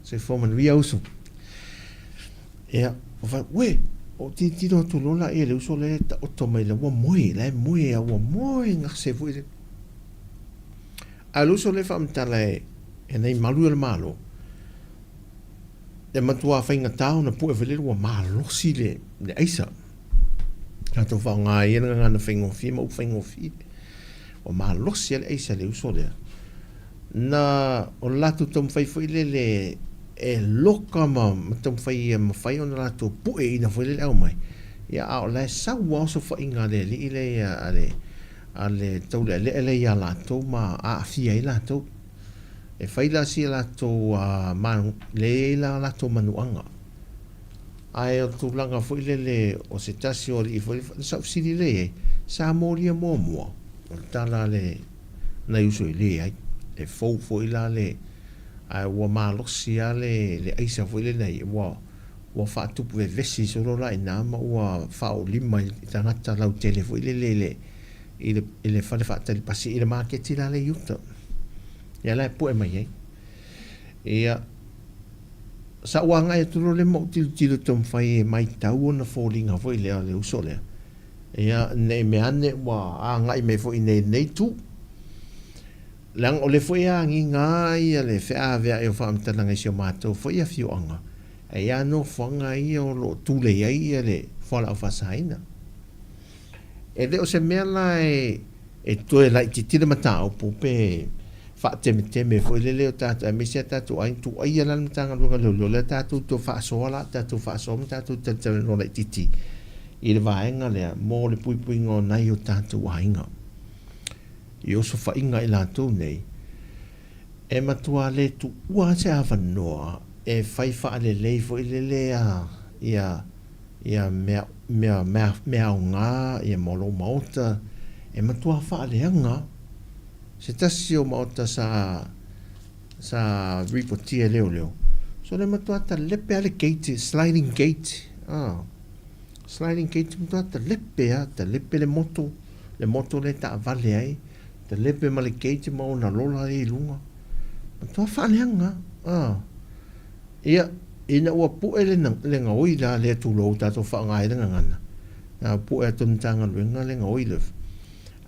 Soifua manuia uso. Ia, ua fai, uē, ou tilotilo atu loa laia i le uso lea e taoto mai la ua moe, la e moe a ua moe gase foi le. A o le uso lea e faamatala e, e nai malu ia o le Malo, e matuā faigata ona pue foi lele ua malosi le, le aisa. Tatou faaaoga ai ia le gagana faigofie ma upu faigofie. Ua malosi lava le aisa i le uso lea. Na, o le latou taumafai foi lele e loka ma, ma taumafai ia mafai ona latou pueina foi lele aumai. Ia, a o la e sau lava osofaiga a le alii lea ia, a le, a le taulealea lea ia latou ma aafia ai latou. E fai la si a latou lea e i ai la latou manuaga. Ae o le tulaga foi lele o se tasi o alii foi lele, sa ou fesili lea i ai, sa molia muamua? O le tala a le nai uso e leai, e fou foi la le, ae ua malosi lava le, le aisa foi lele ia, ua, ua faatupu vevesi solo la i ina ma ua faaoolima i tagata lautele foi lele i le, i le, i le fale faatali pasi i le maketi la lea i uta. Ia la e pue mai ai. Ia, sa ou agai atu loa lea ma ou tilotilo taumafai e maitau ona foliga foi lea o le uso lea. Ia, ne i mea ane ua agai mai foi i inei i lenei itu. Leaga o lea foi e agiga ia le feaveai o faamatalaga i si o matou foi afioaga, e i ai lava nofoaga ia o lo o tulei ai ia le fualaau faasaina. E le o se mea la e toe laitiiti le mataupu pe faatemeteme foi lele o tatou, aemaise a tatou aiga, tuuaia la le Matagaluega o Leoleo lea tatou toe faasoa la, tatou faasoa ma tatou talatalanoa laitiiti i le vaega lea mo le puipuiga o nai o tatou aiga. I osofaiga i latou nei, e matua le tuua lava se avanoa e fai faalelei foi lele ia ia mea mea mea mea aoga ia mo lou maota e matua faaleaga se tasi o maota sa sa ripotia e leoleo so le matua talepe a le gate sliding gate ah sliding gate matua talepe a talepe le moto le moto le taavale ai talepe ma le gate ma ona lola i luga matua faaleaga ah Ia, ina ua pue le, le gaoi la lea tulou tatou faaaoga ai le gagana, na pue atu e le Matagaluega le gaoi lea,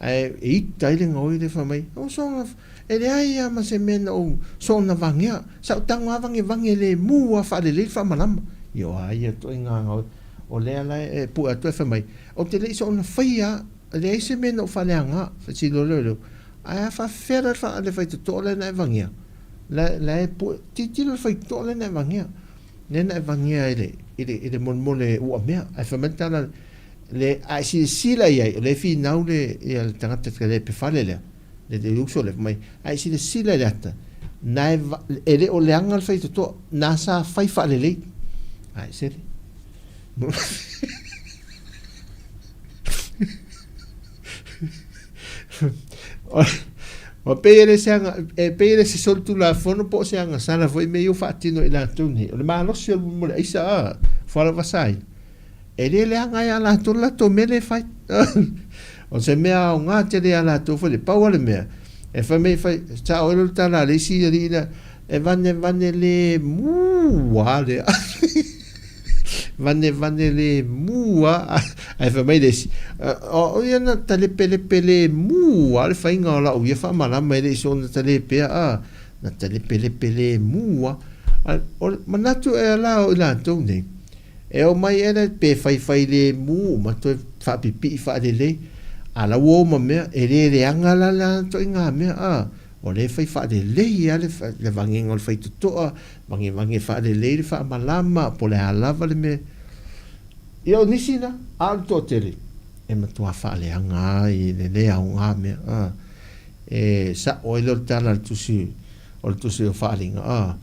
ae e ita ai le gaoi lea fai mai, o soona, e leai lava ma se mea na ou soona vagea, sa ou tago lava vagevage lemu lava faalelei le faamalama. Ia o a ia ituaiga gaoi, o lea la e pue atu ae fai mai, ou te le i soona faia lava, e leai se mea na ou faaleaga, fesili loa lea, ae a faafefea la le faitotoa lea na e vagea? La, la e pue, tilotilo le faitotoa lea na e vagea. Lea na e vagea i le, i le, i le molemole uamea. Ae fai mai le tala, le, a e silasila i ai, o lea e finau le, ia le tagata te le pefale lea, le, le uso lea, fai mai, a e silasila i le ata, na e, e le o leaga le faitotoa, na sa fai faalelei. Ae sele. Ua pei e le se aga, e pei e le se solitulafono po o se agasala foi mea ia ua faatino e i latou nei. O le malosi o le mo le aisa a, fualaau faasaina, e le leaga ai ia latou le latou mea lea e fai. O se mea aoga tele ia latou foi le pau lava le mea, e fai mai fai, sao ai loa le tala a le isi alii lea, e vanevane lemu lava lea. Vanevane lemu lava. Ae fai mai le isi, o ia na talepelepe lemu lava le faiga o lau ia faamalama e le i soona talepea a, na talepelepe lemu lava. O le manatu ea la o i latou nei, E omai ea pe faifailemu uma toe faapipii faalelei, a la ua o ma mea, e le leaga la le ana ituaiga mea, a, o lea e fai faalelei lava le vagega o le faitotoa, vagevage faalelei le faamalama, po o le a lava le mea. Ia o nisi na, a o le toatele, e matua faaleaga lava i le le aoga mea, a. E sao ai lea o le tala a le tusi, o le tusi o Faaaliga, a.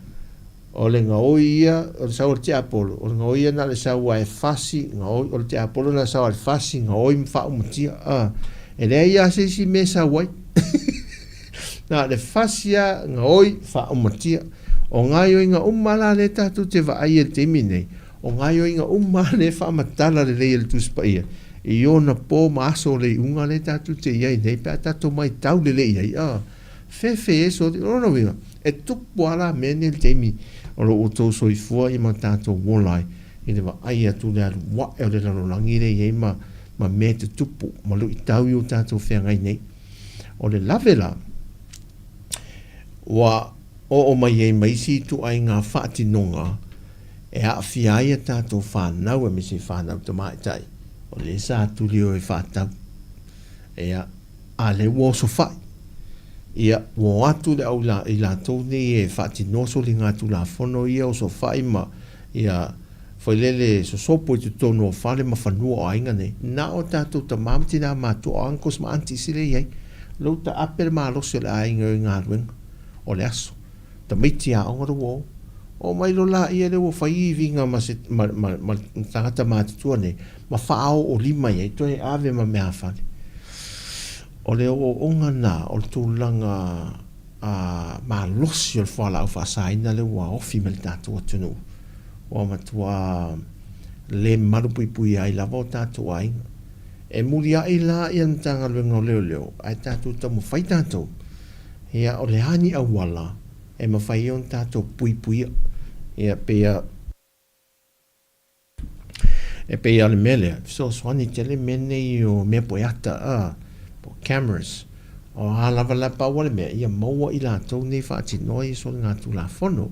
O le gaoi ia, o le sau a le tiapolo, o le gaoi ia na o le sau lava e fasi, gaoi, o le tiapolo na o le sau lava e fasi, gaoi ma faaumatia. A, e leai lava se isi mea e sau ai. Na o le fasi lava, gaoi, faaumatia. O gaoioiga uma la lea tatou te vaai ai i le taimi lenei, o gaoioiga uma lava lea e faamatala lelei e le Tusi Paia i ona po ma aso o le iuga lea tatou te i ai nei pe a tatou matau lelei i ai. A, fefe e soli. O lona uiga, E tupu lava la mea nei i le taimi o lo outou soifua ma tatou ola ai i le vaai atu i le alu ae o le lalolagi lea e i ai ma, ma mea e tutupu ma luitau i o tatou feagai nei. O le lave la, ua oo mai ai ma isi ituaiga faatinoga e aafia ai a tatou fanau aemaise i fanau tamaitai, o lea sa tuli o e faatau. Ia, a lea ua osofai. Ia, ua o atu le au i latou nei e faatinoa soligatulafono ia osofai ma, ia, foi lele sosopo i totonu o fale ma fanua o aiga nei. Na o tatou tama ma tina matutua o uncles ma aunties lea e i ai. Lou taape le malosi o le aiga e o i galuega o le aso. Tamaiti aoga lea ua o. Oo mai loa laia lea ua fai iviga ma se, ma, ma, ma le tagata matutua nei, ma faaoolima i ai, toe ave ma meafale. O le ooooga lena o le tulaga a malosi o le fualaau faasaina lea ua ofi mai le tatou atunuu, ua matua le malupuipuia ai lava o tatou aiga. E muliai la ia le Matagaluega o Leoleo, ae tatou taumafai tatou, ia o le a ni auala e mafai ai ona tatou puipuia, ia pei a E pei lava o le mea lea, fesoasoani tele mea nei o mea poeata, a, po o cameras. O a lava la, pau lava le mea, ia maua i latou nei faatinoa ia soligatulafono,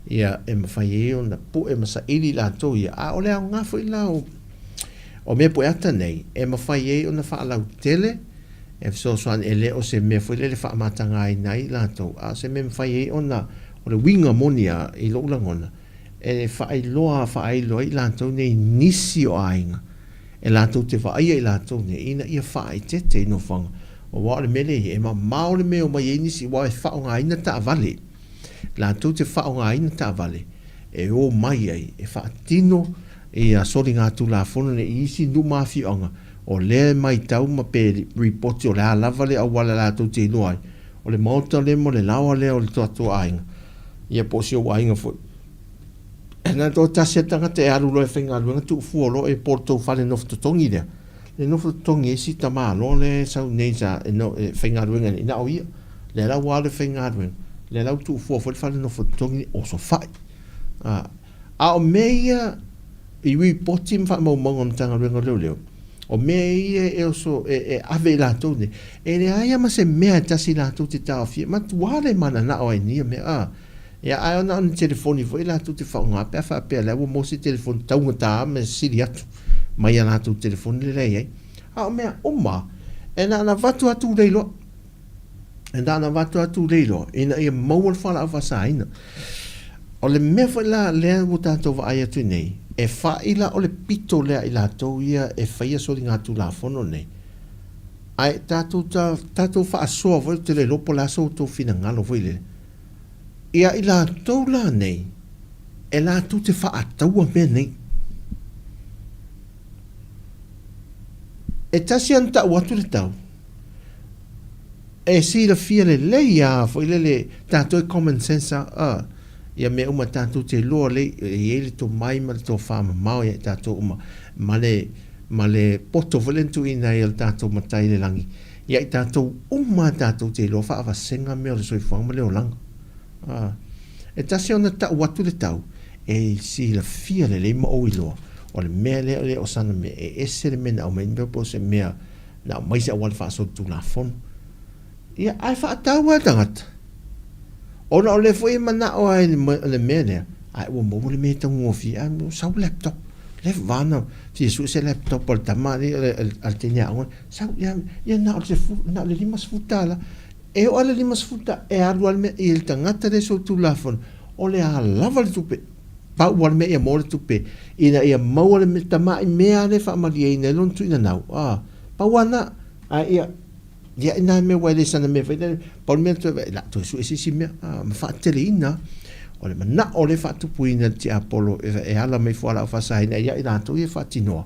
ia e mafai ai ona pue ma saili i latou ia. A o le aoga foi la o, o mea poeata nei, e mafai ai ona faalautele e fesoasoani, e le o se mea foi lele e faamatagaina ai i latou, a o se mea e mafai ai ona, o le uiga moni lava i lou lagona, e faailoa faailo ai i latou nei nisi o aiga e latou te vaaia i latou nei ina ia faaeteete i nofoaga aua o le mea lea e i ai, e mamao le mea e omai ai nisi aua e faaaogaina taavale, latou te faaaogaina taavale e o mai ai e faatino ia soligatulafono nei i isi nuu ma afioaga o lea e matau ma pe ripoti o le a lava le auala latou te iloa ai o le maota lea ma le laoa lea o le tatou aiga. Ia po o si ou aiga foi. E na o tasi a tagata e alu loa e faigaluega tuufua loa e po le tou fale nofo totogi lea. Le nofo totogi ai si tamaloa lea e sau nei sa e, no, e faigaluega nei, na o ia. Lea la ua alu e faigaluega, lea la ua tuufua foi le fale nofo totogi osofai. A, a o mea ia i ripoti ma faamaumauga a Matagaluega o Leoleo, o mea ia e oso e, e ave i latou nei, e leai lava ma se mea e tasi latou te taofia, matua le mananao ai ni ia mea, a. Ia, ae ona o ni telefoni foi latou te faaaoga pe a faapea la ua maua se telefoni taugata ma sili atu mai a latou telefoni lea e i ai. A o mea uma, e na ona avatu atu le iloa. E na ona avatu atu le iloa ina ia maua le fualaau faasaina. O le mea foi la lea ua tatou vaai atu nei, e fai la o le pito lea a i latou ia e faia soligatulafono nei, ae tatou, tatou faasoa foi, ou te le iloa po o le a so outou finagalo foi lele, ia i latou la nei, e latou te faataua mea nei. E tasi lava ona tau atu le tau, e silafia lelei lava foi lele tatou e common sense lava a ia mea uma tatou te iloa lelei e i ai le tomai ma le tofa mamao ia i tatou uma ma le ma le poto foi lea na tuuina ai e le tatou Matai i le lagi ia i tatou uma lava tatou te iloa faavasega mea o le soifuaga ma le olaga a e tasi ona tau atu le tau e silafia lelei ma ou iloa o le mea lea le o sana mea e ese le mea na aumai po o se mea na aumai se auala faasolitulafono. Ia, ae faatau lava le tagata. Ona o lea foi e manao lava i le mea lea, ae ua maua le mea e taugofie, ae sau le laptop. Leva ona fia sue se laptop a le tama alii a le teine aoga, sau ia, ia na o le sefulu, na o le $50. E oo lava i le $50 e alu lava le mea i le tagata lea e solitulafono, o le a lava le tupe, pau lava le mea ia maua le tupe ina ia maua le tamai mea lea e faamalieina ai lona tuuinanau, a, pau lava lena. Ae ia, Ia i nā mea ua e le sana mea fai lea, pau le mea toe vaai, la toe sue se isi mea, a, ma faateleina. O le manao lea e faatupuina e le tiapolo e ala mai fualaau faasaina ia i latou ia e faatinoa,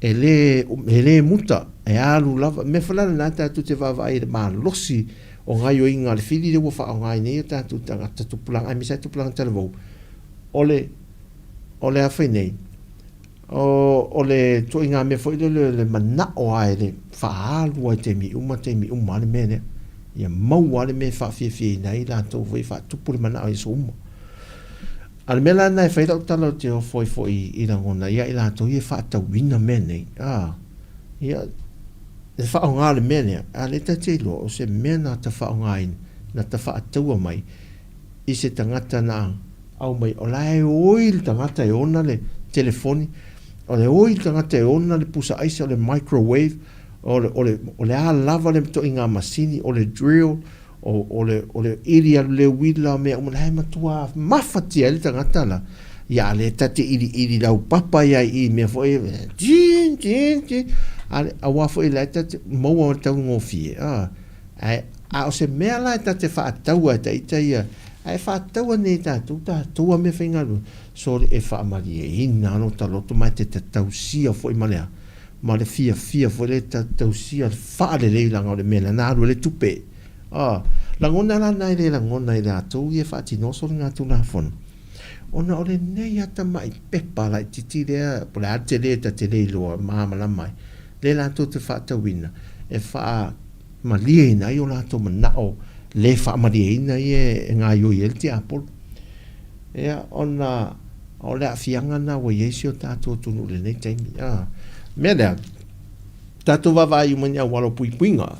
e le, e le muta, e alu lava. Mea foi la lena tatou te vaavaai i le malosi o gaioiga a le fili lea ua faaaoga ai nei o tatou tagata tupulaga aemaise lava tupulaga talavou. O le, o le a fai nei? O le ituaiga mea foi lele o le manao lava e le faaalu lava i taimi uma taimi uma lava le mea lea. Ia maua lava le mea e faafiafiaina ai latou foi e faatupu le manao i aso uma. A o le mea la lena e fai lau tala ou te ofo ai foi i lagona ia i latou ia e faatauina mea nei, a, ia, le faaaoga o le mea lea, a lea ta te iloa o se mea na ta faaaogaina, na ta faataua mai i se tagata na Aumai, o la e oi le tagata e ona le telefoni, o le oi le tagata e ona le pusa aisa, o le microwave, o le, o le, o le a lava le ituaiga masini, o le drill, o, o le, o le ili alu le uila, o mea uma, la e matua mafatia ai le tagata la. Ia, a lea ta te iliili laupapa ia i mea foi, jin, jin, jin, a le, aua foi la e ta te maua taugofie, a. Ae, a o se mea la e ta te faataua e ta ita ia, ae faataua nei e tatou, tatou a mea faigaluega, sole e faamalieina lava lo ta loto ma e te tatausia foi ma le a? Ma le fiafia foi lea e ta tausia le faalelei leaga o le mea lea na alu ai le tupe. A, lagona la na e le lagona i latou ia e faatinoa soligatulafono, ona o lenei lava tamai pepa laitiiti lea, po o le a le tele ta te le iloa malamalama ai, lea latou te faatauina e faa malieina ai o latou manao le faamalieina ia e gaoioi ai le tiapolo. Ia, ona o le aafiaga lena ua i ai si o tatou atunuu i lenei taimi. A mea lea, tatou vaavaai uma i ni auala o puipuiga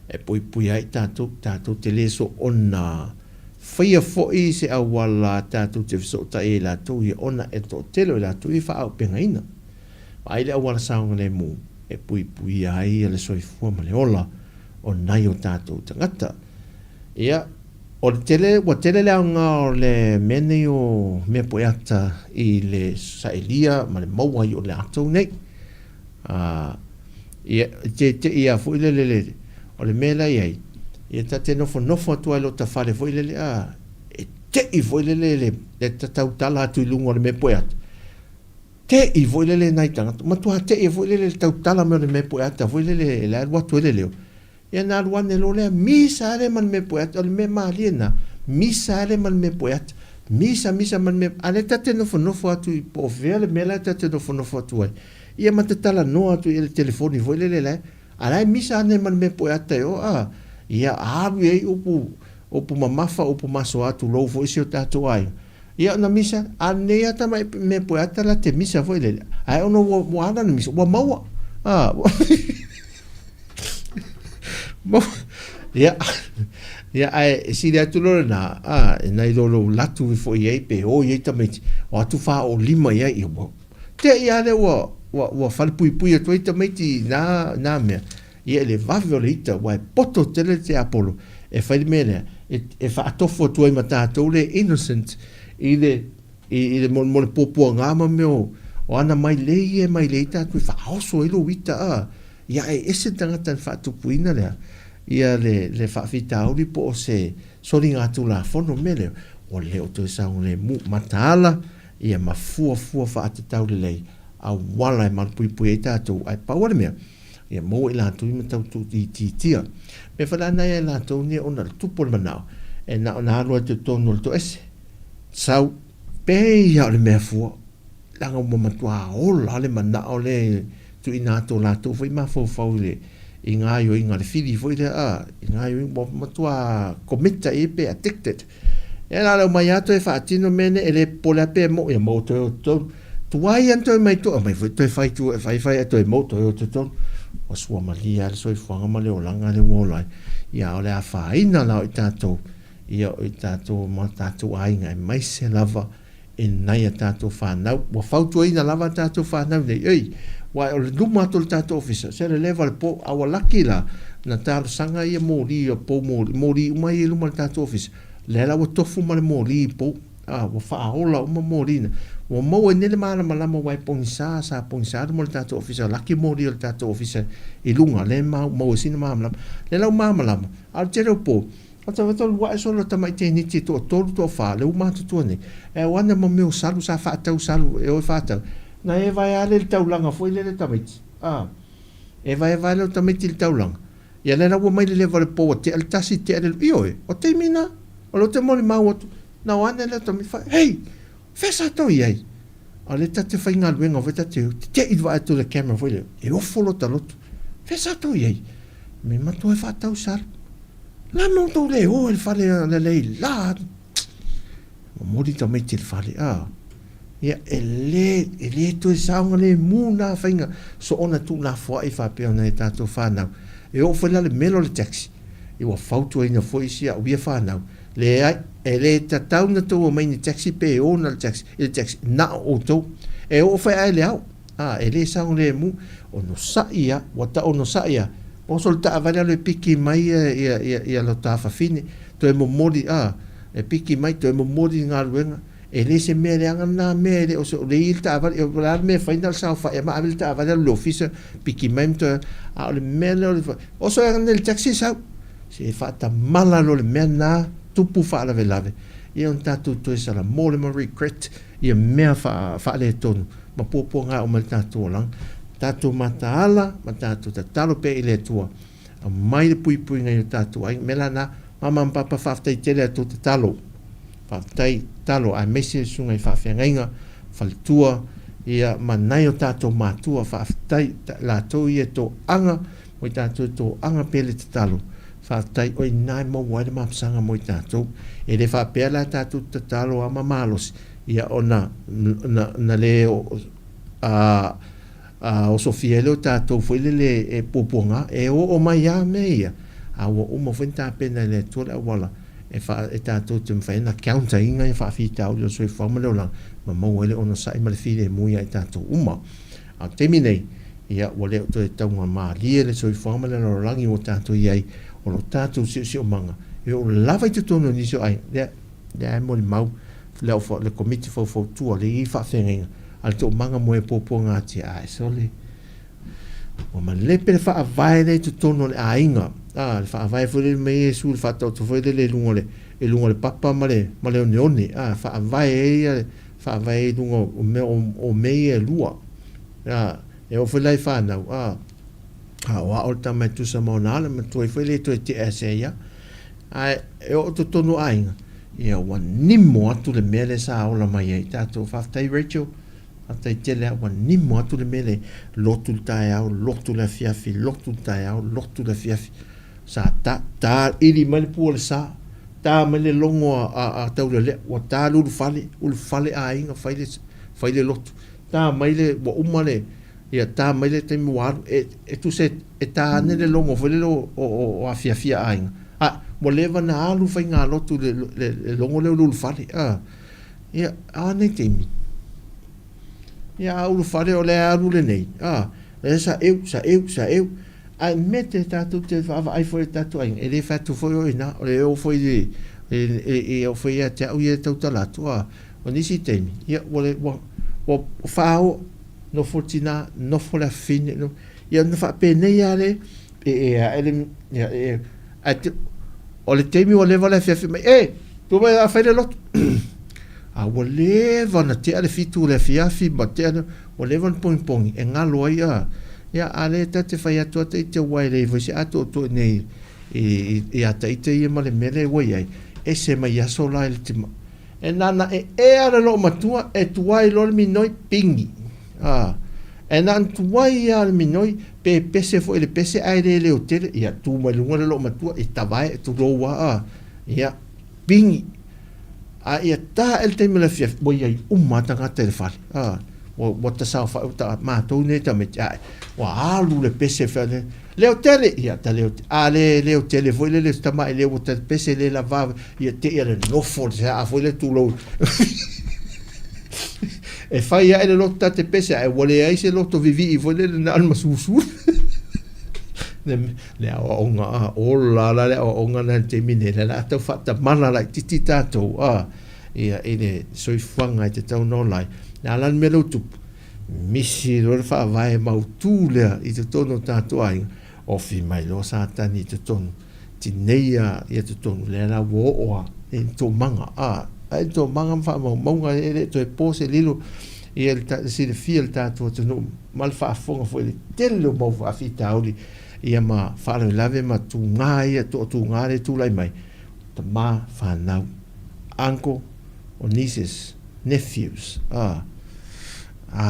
e puipui ai tatou, tatou te le soona faia foi se auala tatou te fesootai ai latou ia ona e toatele o i latou ia e faaaupegaina. Vaai le auala saogalemu e puipuia ai le soifua ma le ola o nai o tatou tagata. Ia, o le tele, ua tele le aoga o le mea nei o mea pueata i le saelia ma le maua ai o latou nei. A, ia, e tete'i lava foi lele le, o le mea la e i ai, ia ta te nofonofo atu lava i lota fale foi lele, a, e te'i foi lele le, le tautala atu i luga o le mea pueata, Te'i foi lele nai tagata, matua te'i foi lele le tautala mai o le mea pueata foi lele le alu atu ai le leo. Ia na alu ane loa lea, misa ale ma le mea pueata, o le mea malie lena, misa ale ma le mea pueata, misa, misa ma le mea, a lea ta te nofonofo atu i po o fea le mea la ta te nofonofo atu ai. Ia ma talanoa atu i le telefoni foi lele la, a la e misa ane ma le mea pueata e o, a, ia alu i ai upu, upu mamafa, upu masoa tulou foi si o tatou aiga. Ia na misa, a nei a tamai mea poeata la te misa foi lele. Ae ona ua, ua ala na misa, ua maua. Ah, maua. Ia, ia, ae sili atu loa lena, ah, e nai lo lou latu ifo i ai, pe o i ai tamaiti, o atu wha o lima i ai, ia, ua, te ia le ua, ua, ua falepuipui atu ai tamaiti i nā, nā mea. Ia i le vave o le ita, ua e poto tele le tiapolo e fai le mea lea, e, e faatofo atu ai ma tatou le innocent i le, i, i le mo, mo le puapuaga ma mea o, o ana mailei ia e mailei tatou e faaoso ai lou ita, a. Ia e ese le tagata na faatupuina lea, ia le, le faafitauli po o se soligatulafono mea lea, ua le o toe saogalemu, mataala, ia ma fuafua faatatau lelei auala e malupuipui ai tatou, ae pau lava le mea, Ia maua i latou i matau itiitia. Mea foi la na ia i latou nei ona le tupu o le manao, e na ona alu atu i totonu o le toese, sau, pei lava o le mea fua, leaga ua matua ola le manao lea e tuuina atu o latou foi mafaufau i le i gaoioiga a le fili foi lea, a, i gaoioiga, ua matua committed i ai pe addicted. Ia na o le omai lava toe faatino mea nei, e le popole lava pe mo'i, ia maua toe o totonu. Tuai ana toe mai tua, aumai foi toe fai tua, fai fai ae toe mou toe o totonu. Ua suamalie lava le soifuaga ma le olaga lea ua ola ai. Ia a o le afaina la o i tatou, ia o i tatou ma tatou aiga aemaise lava i nai a tātou whānau. Ua fautuaina lava a tātou whānau nei, ei, wai o le luma atu o le tātou ofisa, se le leva le po, a ua laki la, na talosaga ia moli, ia pou moli, moli uma ia i luma o le tātou ofisa. Lea la ua tofu ma le moli i pou, a, ua whaaola uma moli na. Ua maua i nei le malamalama wai pongisa, sa pongisa luma o le tātou ofisa, laki moli o le tātou ofisa i lunga, lea mau, maua sina malamalama. Lea la ua malamalama, a o le tele o pou, O te whakauru ae solo tama i tēneti e toatolu toawhā le uma atu nei. E o ana ma mea o salu sa whaatau salu e oe whaatau. Na e vae ale le taulanga foi le le tamaiti. A. E vae vae le tamaiti le taulanga. Ia le raua mai le leva le poua te ale tasi te ale ioe. O teimi na. O lo te moni mau atu. Na o ana le tamaiti wha. Hei! Fesa tau iai. A le tate whaingaluenga foi tate te te i vae atu le camera foi le. E ofo lo talotu. Fesa tau iai. Me matua e whaatau salu. La me outou le o e le fale a le lei la. Momoli tamaiti le fale a. Ia e le e le toe saoga le mu nā whainga so ona tu nā foai whapea ona e tātou whānau. E o foi la le melo le taxi. I ua fautuaina foi si a uia whānau. Le ai, e le tatau na tou mai ni taxi pe e ona le taxi, i le taxi, na o outou. E o foi ai le ao. A, e le saogalemu, onosai ia, ua ta onosai ia, oso le taavale alu e piki mai ia, ia, ia, ia lo ta fafine, toe momoli, a, e piki mai, toe momoli i galuega, e le se mea leaga lena mea, e le o se, o le i le taavale, o le a le mea e fai na o le saofai ma ave le taavale alu i le ofisa, piki mai ma toe, a o le mea lea o le, oso e nei le taxi sau, se faatamala loa le mea lena, tupu faalavelave, ia ona tatou toe salamo le ma regret, ia mea faaletonu ma puapuaga uma i le tatou olaga. Tatou mataala ma tatou tatalo pea i le Atua, aumai le puipuiga i o tatou aiga. Mea la na, mama ma papa faafetai tele a tou tatalo. Faafetai tatalo aemaise le susuga i faafeagaiga, faletua, ia ma nai o tatou matua faafetai latou ia e toaga mo i tatou e toaga pea le tatalo. Faafetai o i ina e maua ai le mapusaga mo i tatou. E le faapea la tatou te tatalo lava ma malosi, ia ona na, na le a, a osofia ai lea o tatou foi lele e puapuaga, e oo mai lava mea ia, a ua uma foi ona tapena e le Atua le auala e, fa, e tatou te mafai ai ona counter ina ia faafitauli o le soifuaga ma le olaga, ma maua ai le onosai ma le filemu ia i tatou uma. A o le taimi nei, ia, ua le o toe taugamalie le soifuaga ma le lalolagi ua tatou i ai, o lo tatou siosiomaga, e oo lava i totonu o nisi o aiga, lea, lea e molimau le, au, le komiti faufautua, le i faafeagaiga, a le toomaga mo e puapuagatia, ae sole, ua malepe le faavae lea i totonu o le aiga, a, le faavae foi lele mai Iesu, le faataoto foi lele i luga o le, i luga o le papa ma le, ma le oneone, a, faavae ai ia, faavae i luga o mea o mea ia e lua. A, e oo foi la i whanau, a, a o ao le tama e tusa ma ona ala, matua ai foi le toe tea se ia. A e oo totonu aiga, ia ua nimo atu le mea le sa ola mai ai tātou. Faafetai Rachel, faafetai tele a, ua nimo atu le mea le lotu le taeao, lotu le afiafi, lotu le taeao, lotu le afiafi. Sa ta, ta ili mai le pua o le sa, ta mai le logo a, a, a Taulealea, ua ta le ulufale, ulufale aiga, fai le, fai le lotu. Ta mai le, ua uma le, ia, ta mai le taimi ua alu, e, e tusa e, e ta ane le logo foi lele o, o, o, o afiafia aiga. A, ua leva na alu faigalotu le, le, le logo lea o le ulufale, a. Ia, a nei taimi. Ia, a ulufale o le alu lenei, a, e sa eu, sa eu, sa eu. Ae mete tatou te vaavaai foi i tatou aiga, e le fai atu foi o i ina, o le oo foi i, i, i, i oo foi ia te au ia e tautala atu, a, o nisi taimi, ia, ua le, ua, ua whāo, nofo le tinā, nofo le afafine, no, ia, na faapenei lava le, e, e, ae le, ia, e, ae te, o le taimi ua leva le afiafi mai, e, tu mai a fai le lotu. A ua leva na tea le fitu o le afiafi ma tea le, ua leva na pongipongi, e ngalo ai a, ia, a le ta te fai atu a ita ua e le foi se atoatoa nei i, i, i a ita ia ma le mea le ua iai, ese mai aso la i le tima. E nana e ea le loo matua, e tuai loa le minoi, pingi. A, e nana tuai ia le minoi, pe pese foi le pese ae le leo tele, ia tu mai luga le loo matua, i tavae, e tulou a, a, ia, pingi. A ia ta ae le taimi o le afiafi, ua i ai uma lava tagata i le fale. A, ua, ua tasaofai, ua ta, matou nei tamaiti, ae, ua alu le pese fea le, leo tele, ia ta leo, a le leo tele foi lele se tamai leo ua ta pese le lava, ia te ia le nofo, se a foi le tulou. E fai ae le loto ta te pese ae ua leai se loto vivii foi lele na o le masusu. Le, le aoaoga a ola la le aoaoga na le taimi nei, le la tau faatamala laititi tatou a ia i le soifuaga e tatau ona ola ai. Le a la le mea lea ua tupu? Misi loa le faavae mautu lea i totonu o tatou aiga, ofi mai loa Satani i totonu, tineia ia totonu, lea la ua oo lava i le toomaga, a, a i le toomaga ma faamaumauga e le toe po se lilo ia le silafia e le tatou atunuu ma le faafofoga foi i le tele o mau faafitauli ia ma faalavelave ma tuga ia, toatuga lea e tulai mai, tama, fanau, uncle or nieces, nephews, a, a,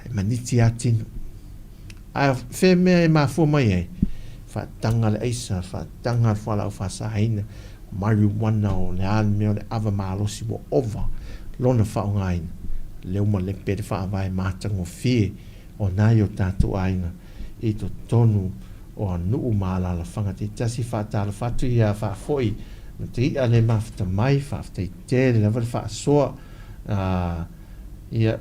e maniti lava tino. A fea mea e mafua mai ai? Faataga le aisa, faataga le fualaau faasaina, marijuana o le a le mea o le ava malosi ua ova lona faaaogaina, lea ua malepe le faavae matagofie o nai o tatou aiga i totonu o nuu ma alaalafaga taitasi. Faatalofa atu ia Faafoi ma te i'a le mafuta mai, faafetai tele lava le faasoa, ia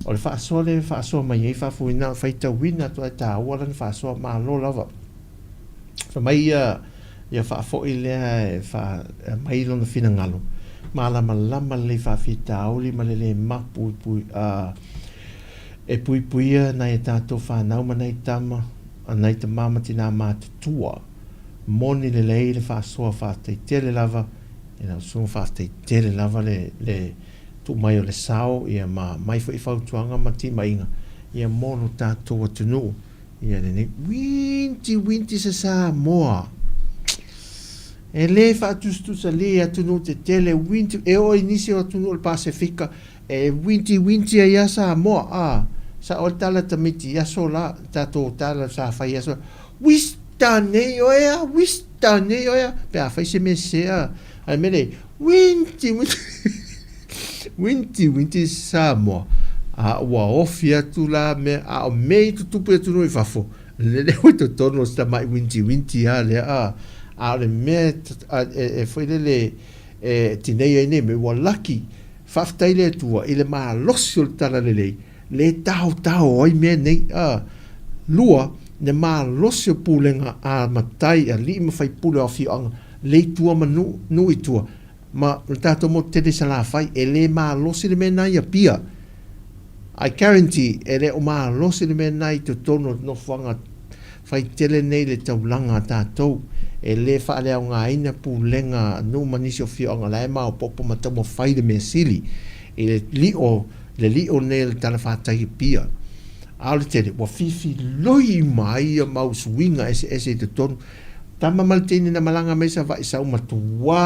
O le faasoa lea e faasoa mai ai Faafuina, faitauina atu ae taua lana faasoa, malo lava. Fai mai ia, ia faafoi lea e faa, aumai lona finagalo, malamalama lelei faafitauli ma le le mapu i pui, a, e puipuia nai a tatou fanau ma nai tama, a nai tama ma tinā matutua. Moni lelei le faasoa faafetai tele lava i lau susuga, faafetai tele lava le, le, tuu mai o le sao ia ma mai foi fautuaga ma timaiga ia mo lo tatou atunuu ia lenei winti winti se Samoa e le faatusatusa le atunuu tetele winti e oo i nisi o atunuu o le Pasefika e winti winti ai a Samoa a sa o le tala tamaiti i aso la tatou tala sa fai i aso wista nei oe a wista nei oe a pe a fai se mea sese a a le mea lea Winti, winti, winti, winti Samoa. A ua ofi atu la mea, a o mea i tutupu i atunuu i fafo, lele ua i totonu o si tamai winti winti a lea, a, a o le mea e, e, foi lele e tinei ai nei mea, ua laki, faafetai le Atua i le malosi o le talalelei, le taotao ai mea nei, a. Lua, le malosi o pulega a matai, alii ma faipule o afioaga, le i tua ma nuu, nuu i tua, ma le tatou motu tele i Salafai, e le malosi le mea lena i Apia. I guarantee, e le o malosi le mea lena i totonu o le nofoaga fai tele nei le taulaga a tatou. E le faaleaogaina pulega a nuu ma nisi o afioaga la e maopoopo ma taumafai le mea sili i le lio, le lio nei o le talafatai i Apia. A o le tele, ua fifiloi uma ai ia mau suiga eseese i totonu. Tama ma le teine na malaga mai Savaii sa uma tuā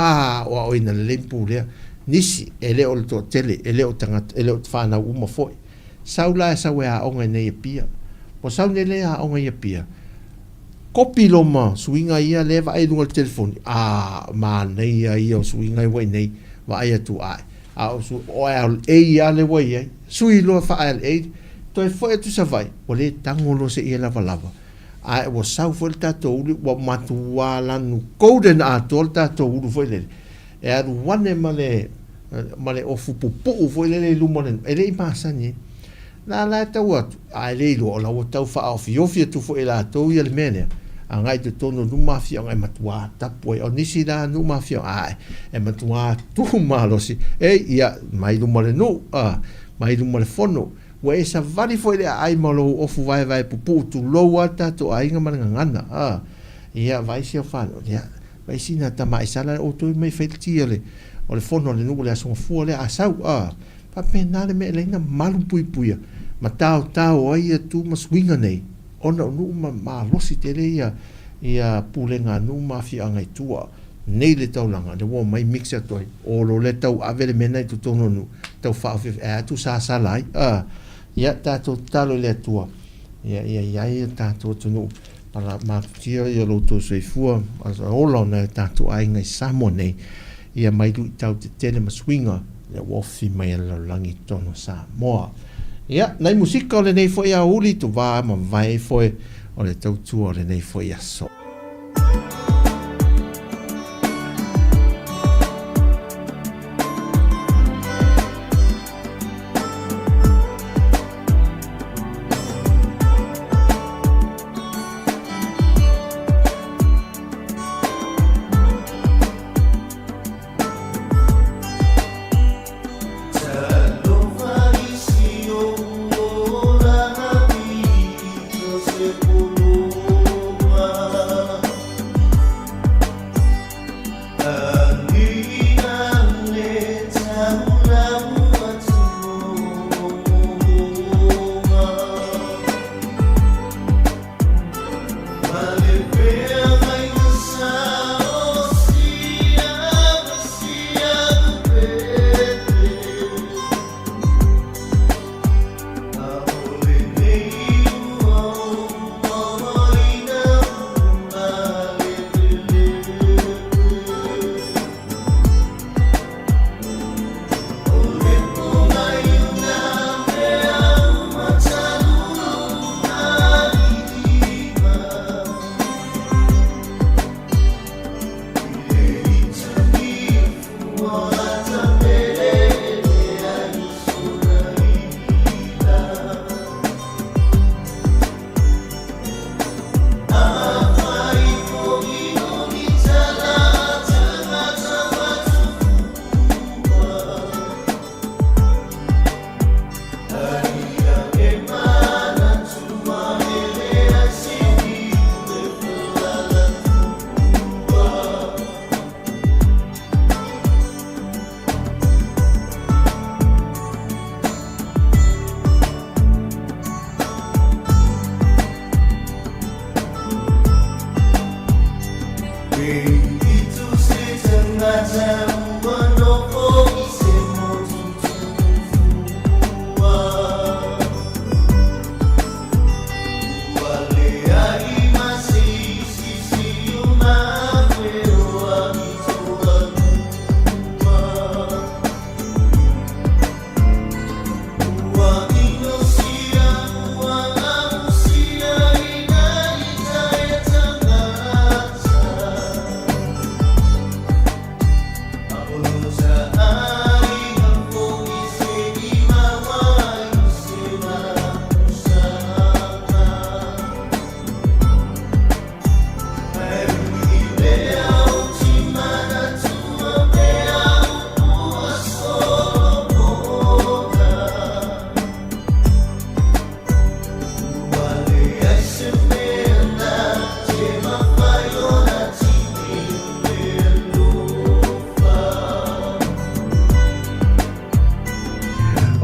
aoaoina lelei ma pulea nisi, e le o le toatele, e le o tagata, e le o fanau uma foi. Sau la e sau e aoga i nei Apia. Ua sau nei lea e aoga i Apia, kopi loma suiga ia lea e vaai i luga o le telefoni, a, manaia ia o suiga ua i nei, vaai atu ae, a o su, o LA lava lea ua i ai, sui loa faa-LA, toe foi atu Savaii, ua le tago loa se ia lavalava. Ae ua sau foi le tatou ulu, ua matuā lanu golden atoa le tatou ulu foi lele, e alu ane ma le, ma le ofu pupuu foi lele i luma o le, e le i masani ai. La la e tau atu, a e le iloa o la ua tau faaofiofi atu foi e latou ia le mea lea, agai i totonu o nuu ma afioaga e matuā tapu ai. O nisi la nuu ma afioaga, ae, e matuā tu malosi, ei, ia, mai luma o le nuu, a, mai luma o le fono, Ua e savali foi i le aai ma lou ofu vaevae pupuu tulou lava le tatou aiga ma le gagana, a. Ia, vaai si au fanau, ia, vaai sina tama aisala lea outou mai fai le ti o le, o le fono a le nuu o le Aso Gafua lea a sau, a. Faapena le mea e leai na malu puipuia ma taotao ai ia tu ma suiga nei, ona o nuu ma malosi tele ia, ia pulega a nuu ma afioaga i tua nei le taulaga, lea ua omai mix atu ai, o lo lea tau ave le mea lena i totonu o nuu, tau faaofiofi ae atu sasala ai, a, ia tatou tatalo i le Atua, ia ia i ai ia tatou atunuu, ma matutia ia lo outou soifua, ma ola o nai o tatou aiga i Samoa nei, ia mai luitau tetele ma suiga, lea ua ofi mai e le lalolagi i totonu o Samoa. Ia, nai musika o lenei foi aoauli, tuvā ma vae ifo e o le tautua o lenei foi aso.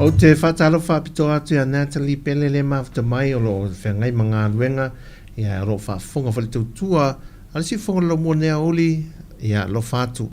Ou te faatalofa faapitoa atu ia Natalie Pele le mafuta mai o lo o feagai ma galuega, ia o lo o faafofoga foi le tautua a le Siufofoga o le Laumua nei aoauli, ia alofa atu.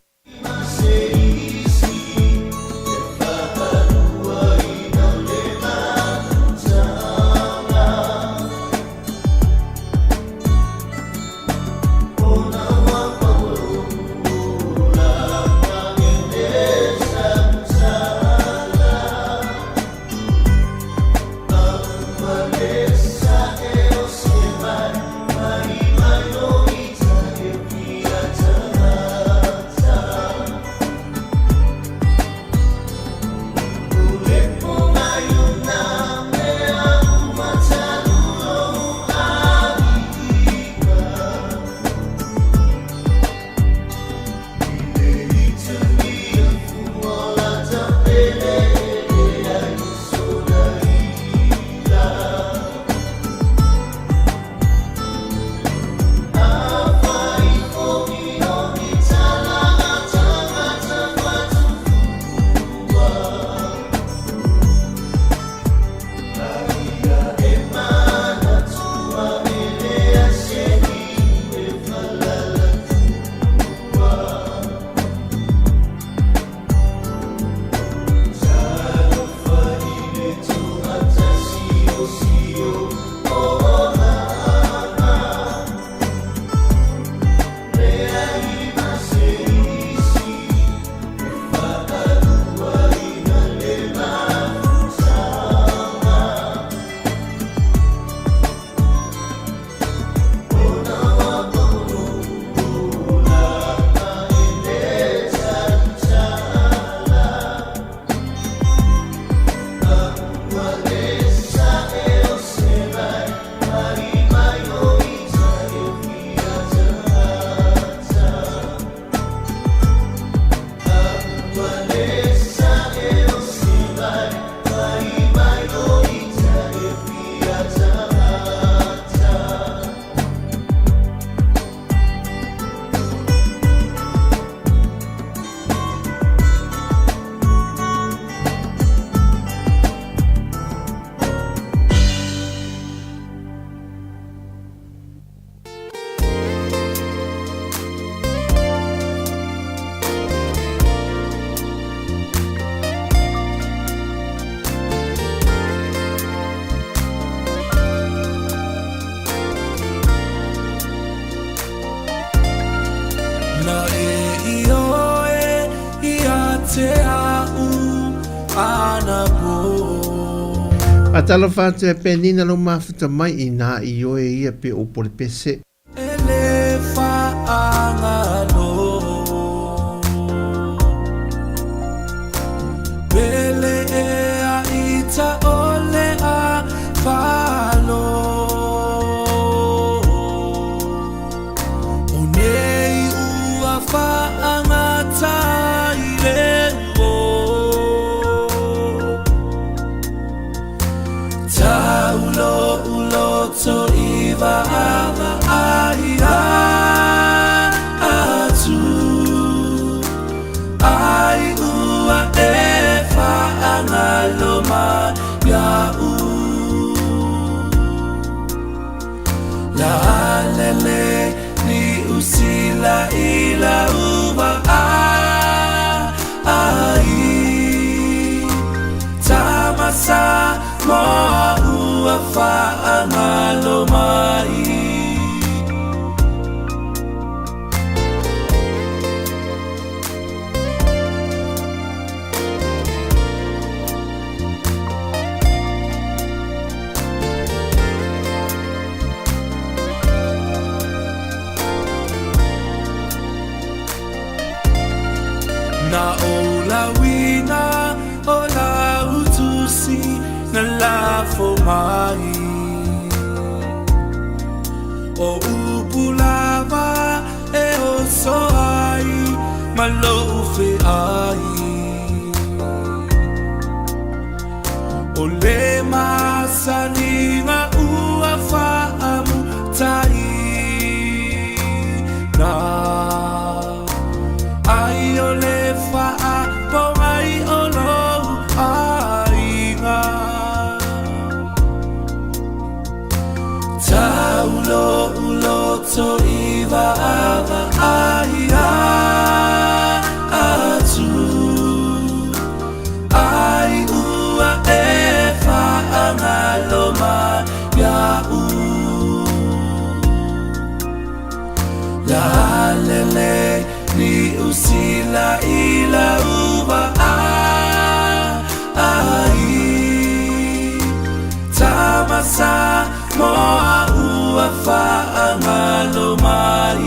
Na e ioe ia te a'u anapo. Faatalofa atu e Penina lou mafuta mai inā ioe ia pe o Polepese. E le faagalo. Pele e a ita o le a falo. O nei ua faagata i le uo. Tau lo'u loto i vaavaai atu, ai ua e faagalo mai ia'u. Lalele Niu Sila i lau vaai, Tama Samoa ua faagalo mai. Na ou lauina o lau tusi na lafo mai. O upu lava e oso ai ma lou feai. O le masaniga ua faamutaina. Ai o le faapogai o lou aiga. lo'u loto i vaavaai atu, ai ua e faagalo mai iaʻu. Lalele Niu Sila i lau vaai, Tama Samoa ua faagalo mai.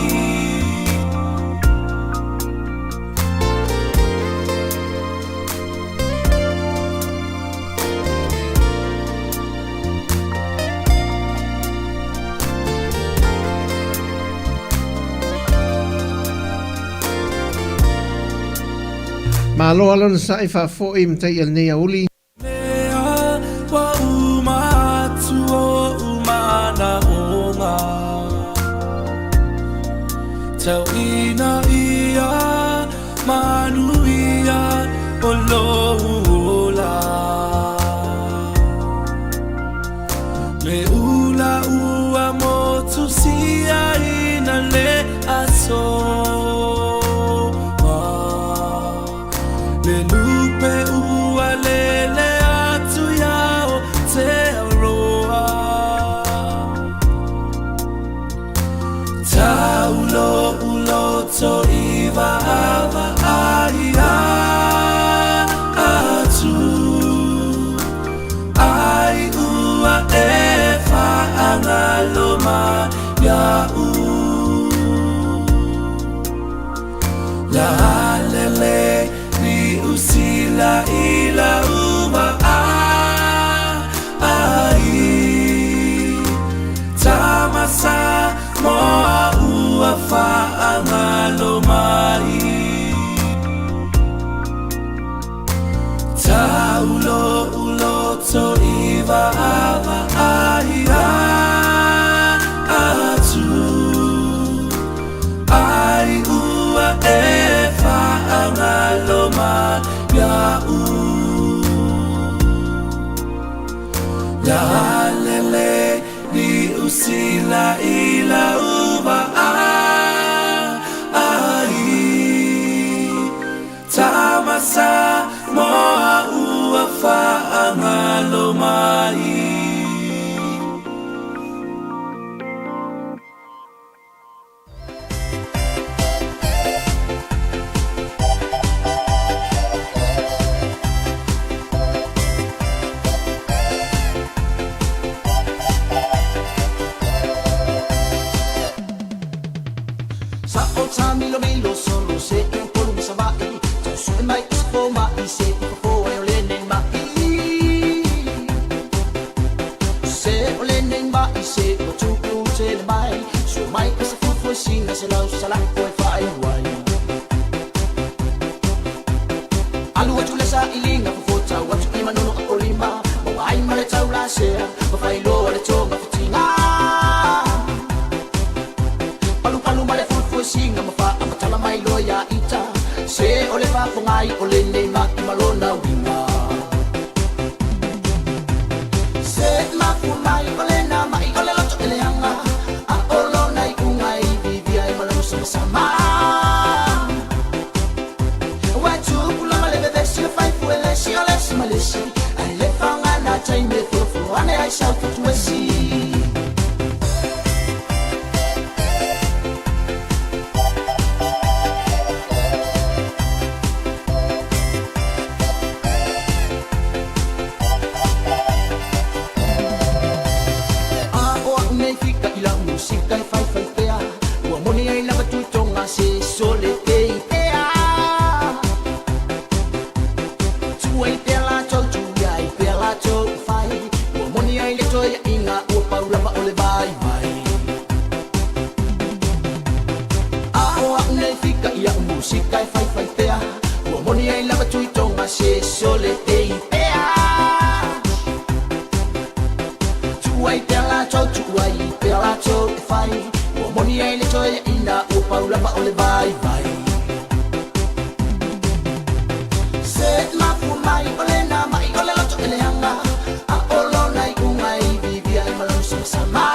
Malo alo na sa'i faafo'i matai a lenei auli. Mea ua uma atu oʻu manaʻoga, Tau ina ia manuia o lou ola. Me ula ua motu siaina le aso ma Le lupe ua lele atu iā Aotearoa. Tau lo'u loto i vaavaai atu, Ai ua e faagalo mai iaʻu. Lalele Niu Sila i lau vaai, Tama Samoa ua faagalo mai. Tau lo'u loto i vaavaai atu, Ai ua e faagalo mai iaʻu. Lalele Niu Sila i lau vaai, Tama Samoa ua faagalo mai. Sa o tāmilomilo solo se i Upolu ma Savaii Tau sue mai i se fomai se i fofo ai o lenei ma'i Se o lenei ma'i se ua tupu tele mai Sue mai i se fuefuesina se lau salako e faaiu ai Alu atu le sailiga fofo tau atu i Manono a o lima Maua ai ma le taulasea ma faailoa le togafitiga Palupalu ma le fuefuesina ma faamatala mai loa iā ita Se o le faafogai o lenei ma'i ma lona uiga Se mafua mai o lena ma'i o le loto e leaga A o lona iuga e iviivia ai ma lona samasama Ua tupu lava le vevesi o faifue le isi o le isi ma le isi Ae le faaaogaina taimi e folofolo ane ai sau fatuesi. A o a'u nei fika i la'u musika e faifai pea Ua moni ai lava tuitoga se sole te i pea Tuai pea latou tuiai pea latou i fai Ua moni ai le toeaiga ua pau lava o le vaivai A o a'u nei fika i a'u musika e faifai pea Ua moni ai lava tuitoga se sole te i pea Tuai pea latou tuai pea latou e fai Ua moni ai le toeaiga ua pau lava o le vaivai Se mafua mai o lena ma'i o le loto e leaga A o lona iuga e iviivia ai ma lona samasama.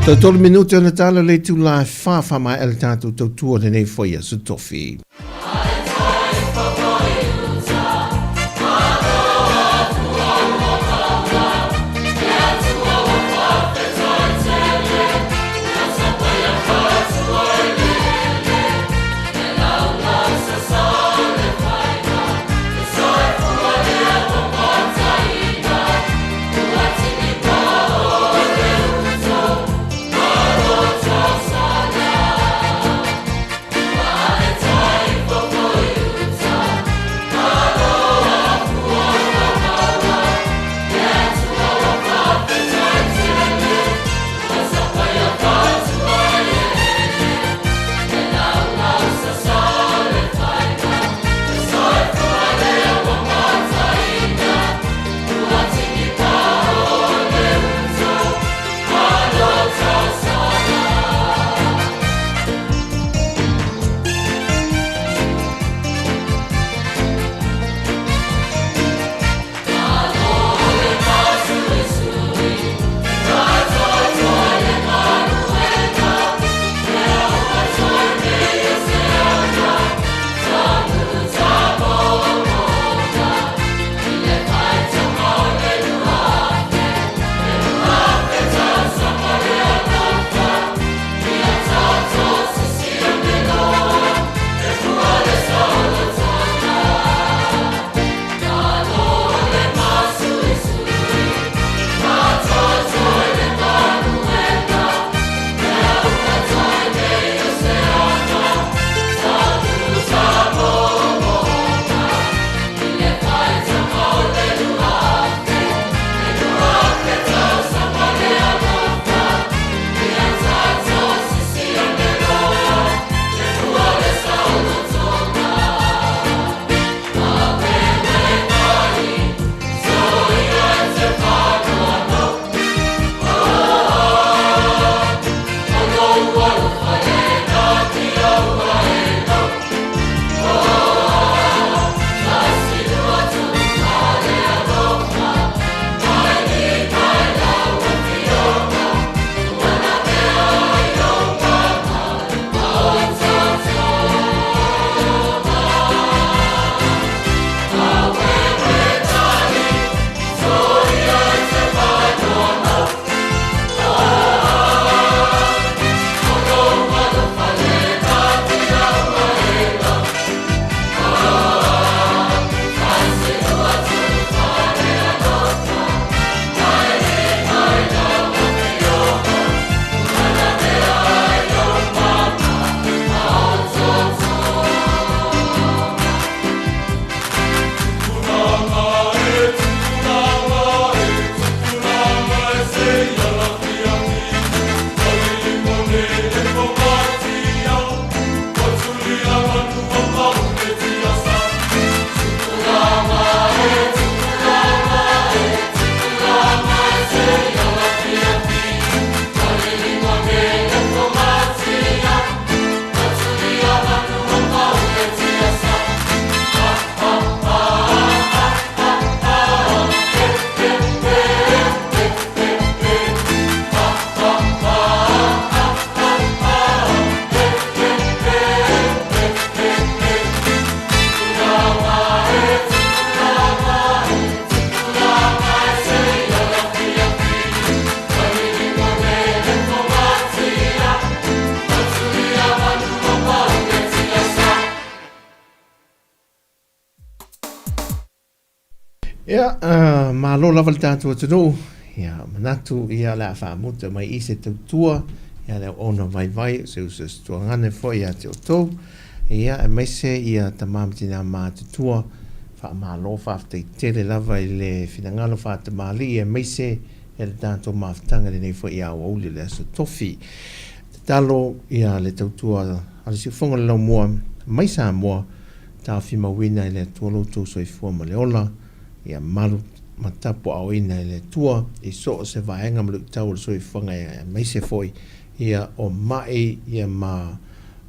Toe tolu minute ona tala le itula e wha whamaea le tātou tautua lenei foi aso tofi. Ia, malo lava le tatou atunuu, ia, manatu ia o le a faamuta mai i se tautua, ia le auauna vaivai o se uso se tuagane foi ia te outou, ia, aemaise ia tama ma tina matutua, faamalo faafetai tele lava i le finagalo faatamalii aemaise ia le tatou mafutaga i lenei foi aoauli o le Aso Tofi. Tatalo ia le tautua a le Siufofoga o le Laumua mai Samoa, Taofimauina e le Atua lo outou soifua ma le ola, ia malu ma tapuaaoina e le Atua i so o se vaega ma luitau o le soifuaga aemaise foi ia o ma'i ia ma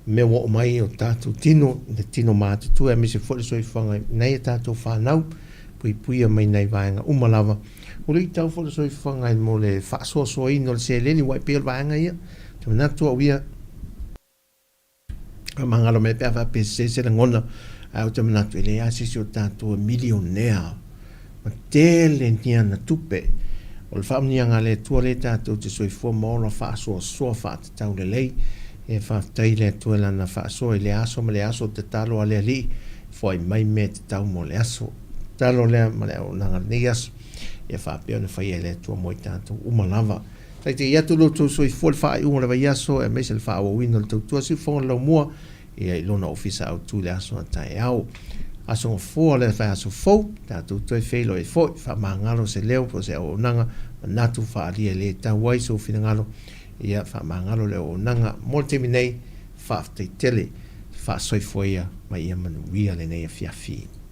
mea ua oo mai i o tatou tino, le tino matutua aemaise foi le soifuaga i nai a tatou fanau. Puipuia mai nai vaega uma lava. O le itau foi o le soifuaga i mo le faasoasoaina o le seleni aua e pei o le vaega ia. Ou te manatu au ia, faamagalo mai pe a faapea sese se lagona, ae ou te manatu e leai lava se isi o tatou e milionea ma tele ni ana tupe. O le faamanuiaga a le Atua lea tatou te soifua ma ola faasoasoa faatatau lelei. E faafetai i le Atua i Lana faasoa i lea aso ma lea aso, tatalo a le Alii, foai mai mea e tatau mo le aso. Tatalo lea ma le auaunaga i lenei aso, ia faapea ona faia e le Atua mo i tatou uma lava. Taitai atu lo outou soifua i le faaiuga o le vaiaso, aemaise le faaauauina o le tautua siufofoga o le laumua ia i lona ofisa autu i le aso a taeao. Aso Gafoa le vaiaso fou, tatou toe feiloai foi, faamagalo se leo po o se auaunaga, manatu faaalia e le tau ai sou finagalo, ia faamagalo le auaunaga mo le taimi nei, faafetai tele, faasoifua ia ma ia manuia lenei afiafi.